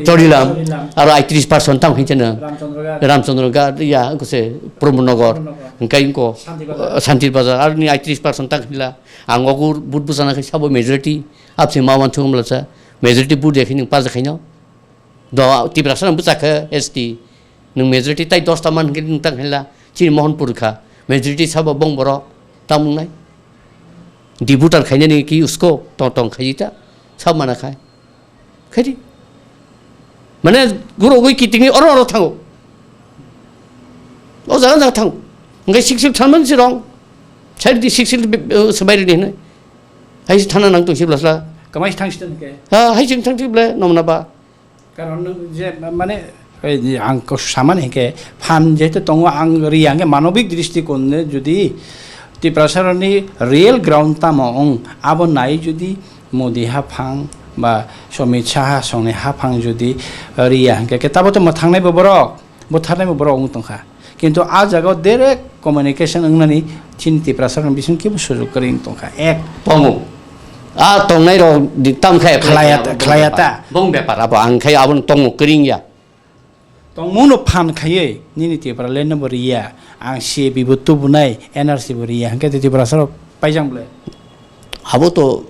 Chorilam. Chorilam. Aro aitris percent tam hinchana. Ramchandra Ghat. Ramchandra Ghat, ya, kose Pramod Nagar. Pramod Nagar. Hingkai ko, Shanti Bazar. Shanti Bazar. Aro ni aitris percent tam hinla. Ang ogur but busana khai sabo majority. Apse ma wan thum la sa. Majority but ya khining pas khaino. Do Tiprasa nang buchakhe S T. Nwng majority tai dos ta man hingke nwng tang hinla. Chini Mohanpur kha. Majority sabo bong borok. Tam wngnai. Deputer khainani ki usko tong tong khaiji ta, sab mana khai. Khaidi. Mane guro gui kitingni oro oro thango. O jaga jaga thango. Ngai sik sik thanman si rong. Sai di sik sik be, be, sebai di hinai. Hai si thana nang tong si blasla. Kamai thang si tong ke? Ha, hai sing thang si ble, nom na ba. Karon je mane, ei, ang ko samani hingke phan jehetu tongo, ang ri hingke manobik dristikono jodi Tiprasaroni real ground tamo wng, abo nai jodi Modi haphang ba Somit Saha songni haphang jodi riya hingke, ke tabo to mwthangnai bo borok, butharnai bo borok wng tongkha. Kintu a jaga o direct communication wngnani chini Tiprasa rokni bising kebo sujok kwrwi wng tongkha. Ek. Tongo. A tongnai rok di tam khai Khlaiya ta, khlaiya ta. Bong bepar abo ang khai abo tongo kwring ya. Tongmung no phan khaiwi nini Tipraland no bo riya. Ang C A B bo tubunai, N R C bo riya. Hingke Tiprasa rok paijang ble. Abo to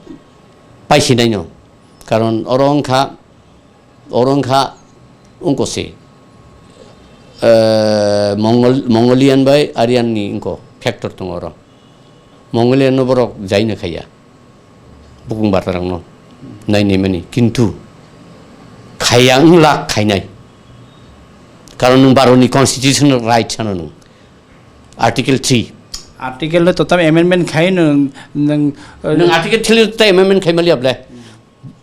paisinai no. Karon oro wngkha Oro wngkha wngkose, eh, Mongol-, Mongolian bai Aryan ni wngko factor tongo oro. Mongolian no borok jaino khaiya. Bukung batarang no nainai mani. Kintu khaiya wngla khainai. Karon nwng Bharat ni constitutional right sano nwng. Article three. Article no total amendment khai nwng, nwng, eh, Nwng article three no total amendment khai mali able.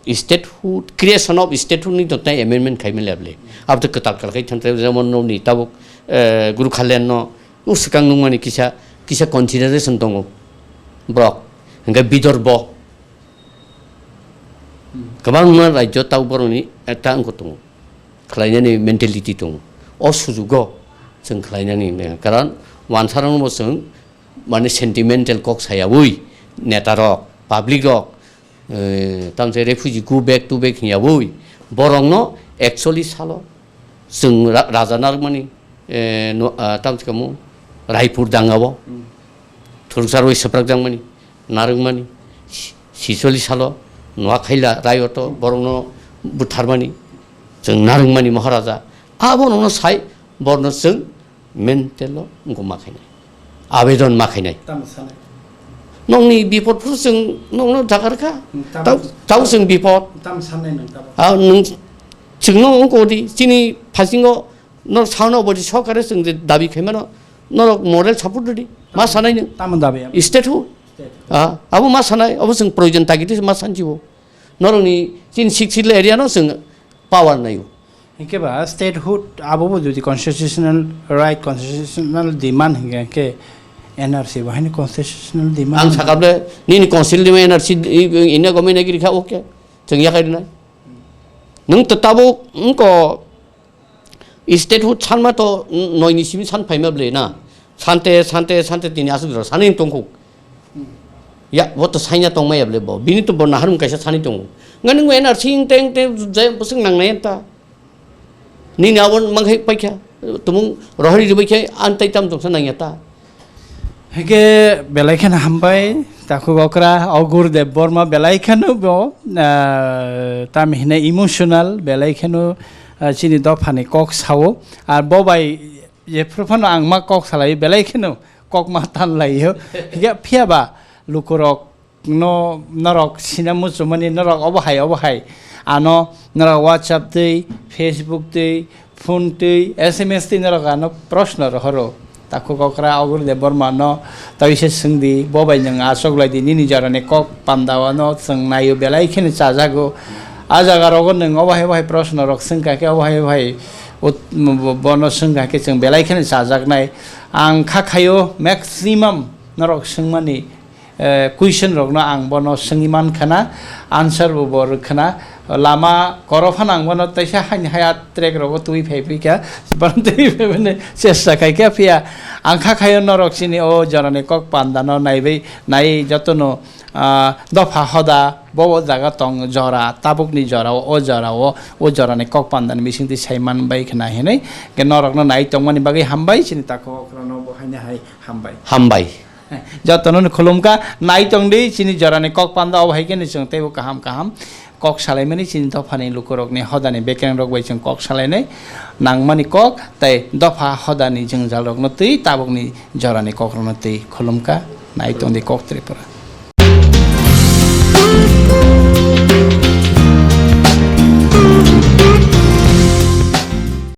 Statehood, creation of statehood ni tongthai amendment khaimani able. Abo to kwtal kwtal khai thangthai, jemon nokni tabuk, eh, Guru Khalyan no, o swkang nukmani kisa, kisa consideration tongo borok. Hingke Bidorbo. Kwbangma rajyo tabuk borokni ekta wngkha tongo. Khlainani mentality tongo. O sujugo chwng khlainani, karon wansarokno bo chwng mane sentimental kok sayaui netarok, public rok, eh, tamse refugee go back to back hinya bui. Borok no actually salo chwng ra-, raja narwkmani, eh, no, ah, tamse kamu Raipur danga o. Hmm. Thuruksa roi swprak jangmani, narwkmani. Si-, sisoli salo Noakhai la rayoto borok no butharmani. Chwng narwkmani Maharaja. Abo no sai borno chwng mental o wngkha ma khainai, abedon ma khainai. Tamo sanai? Nokni bipod phuru chwng nokno dagar kha. Hmm, tamo Tau, tau chwng bipod. Tamo sanai nang tamo. Ah, nwng chwngno wngkha di, chini phasingo nor sauna obodi sokare chwng je dabi khaimano, norok moral support rwdi. Ma sanai nwng? Tamo dabi abo? State hood. State hood. Ah, abo ma sanai, abo chwng proyojon tagidi ma sanjibo. Norokni chini Sixth Schedule area no chwng power naio. Hinkhe ba statehood abo bo jodi constitutional right, constitutional demand hinkhe, hinkhe N R C bo haino constitutional demand. Ang sakha ble nini constitutional demand N R C i, i, India government agi rikha, okay. Chwng yakhai rwnai. Nwng to tabuk wngko statehood sanma to noi ni simi san phaima ble na. Sante, sante, sante tini aswk jora sanwi tongkhu. Hmm. Ya, bo to saina tongmaya ble bo. Bini to bo naharmung kaisa sanwi tongo. Ngani ngo N R C ing teng teng jai bwswk nangnai ta. Nini abo mangkhai paikha. Tumung rohori ribai khe an tai tam tongsa nangya ta. Hake belai kheno hambai, takhuk okra, Ogur Debbarma belai kheno bo, ah, tamo hinai emotional, belai kheno, ah, chini dophani kok sao. Ar bo bai jephru phano ang ma kok salai, belai kheno kok ma tan laio. Hiya phiya ba lukurok no, norok sina muchumani norok obo hai, obo hai. Ano norok WhatsApp twi, Facebook twi, phone twi, S M S twi norok ano proshno rohoro. Takhuk okra Ogur Debbarma no tawise swngdi, bo bai nwng achuk lai di, nini jorani kok panda o no chwng naio, belai kheno chajago. A jaga rogo nwng obo hai, obo hai proshno rok swngkha khe, obo hai, obo hai ut-, bono swngkha khe chwng belai kheno chajaknai. Ang kha khaio maximum norok swngmani, eh, question rokno ang bono swngwi mankha na, answer bo bo rwkha na. Lama koro phano ang bono teisa haini haya track rogo twi phai phi kha, bono twi phai mani chesta khai kha, phiya ang kha khaio norok chini o jorani kok panda no naiwi, nai jotono, ah, dopha hoda bo o jaga tong jora, tabukni jora o, o jora o, o jorani kok panda ni bising twi sai man bai khna hinwi, ke norok no nai tongmani bagwi hambai, chini takhuk okra no bo haini hai hambai. Hambai. Jotono no khulumkha, nai tongdi, chini jorani kok panda obo hai khe ni chwng teibo kaham kaham kok salaimani, chini dophani lukurokni hodani bekereng rok bai chwng kok salainai, nangmani kok tei dopha hodani jwngjal rokno twi tabukni jorani kok rokno twi khulumkha, nai tongdi kok Tripura.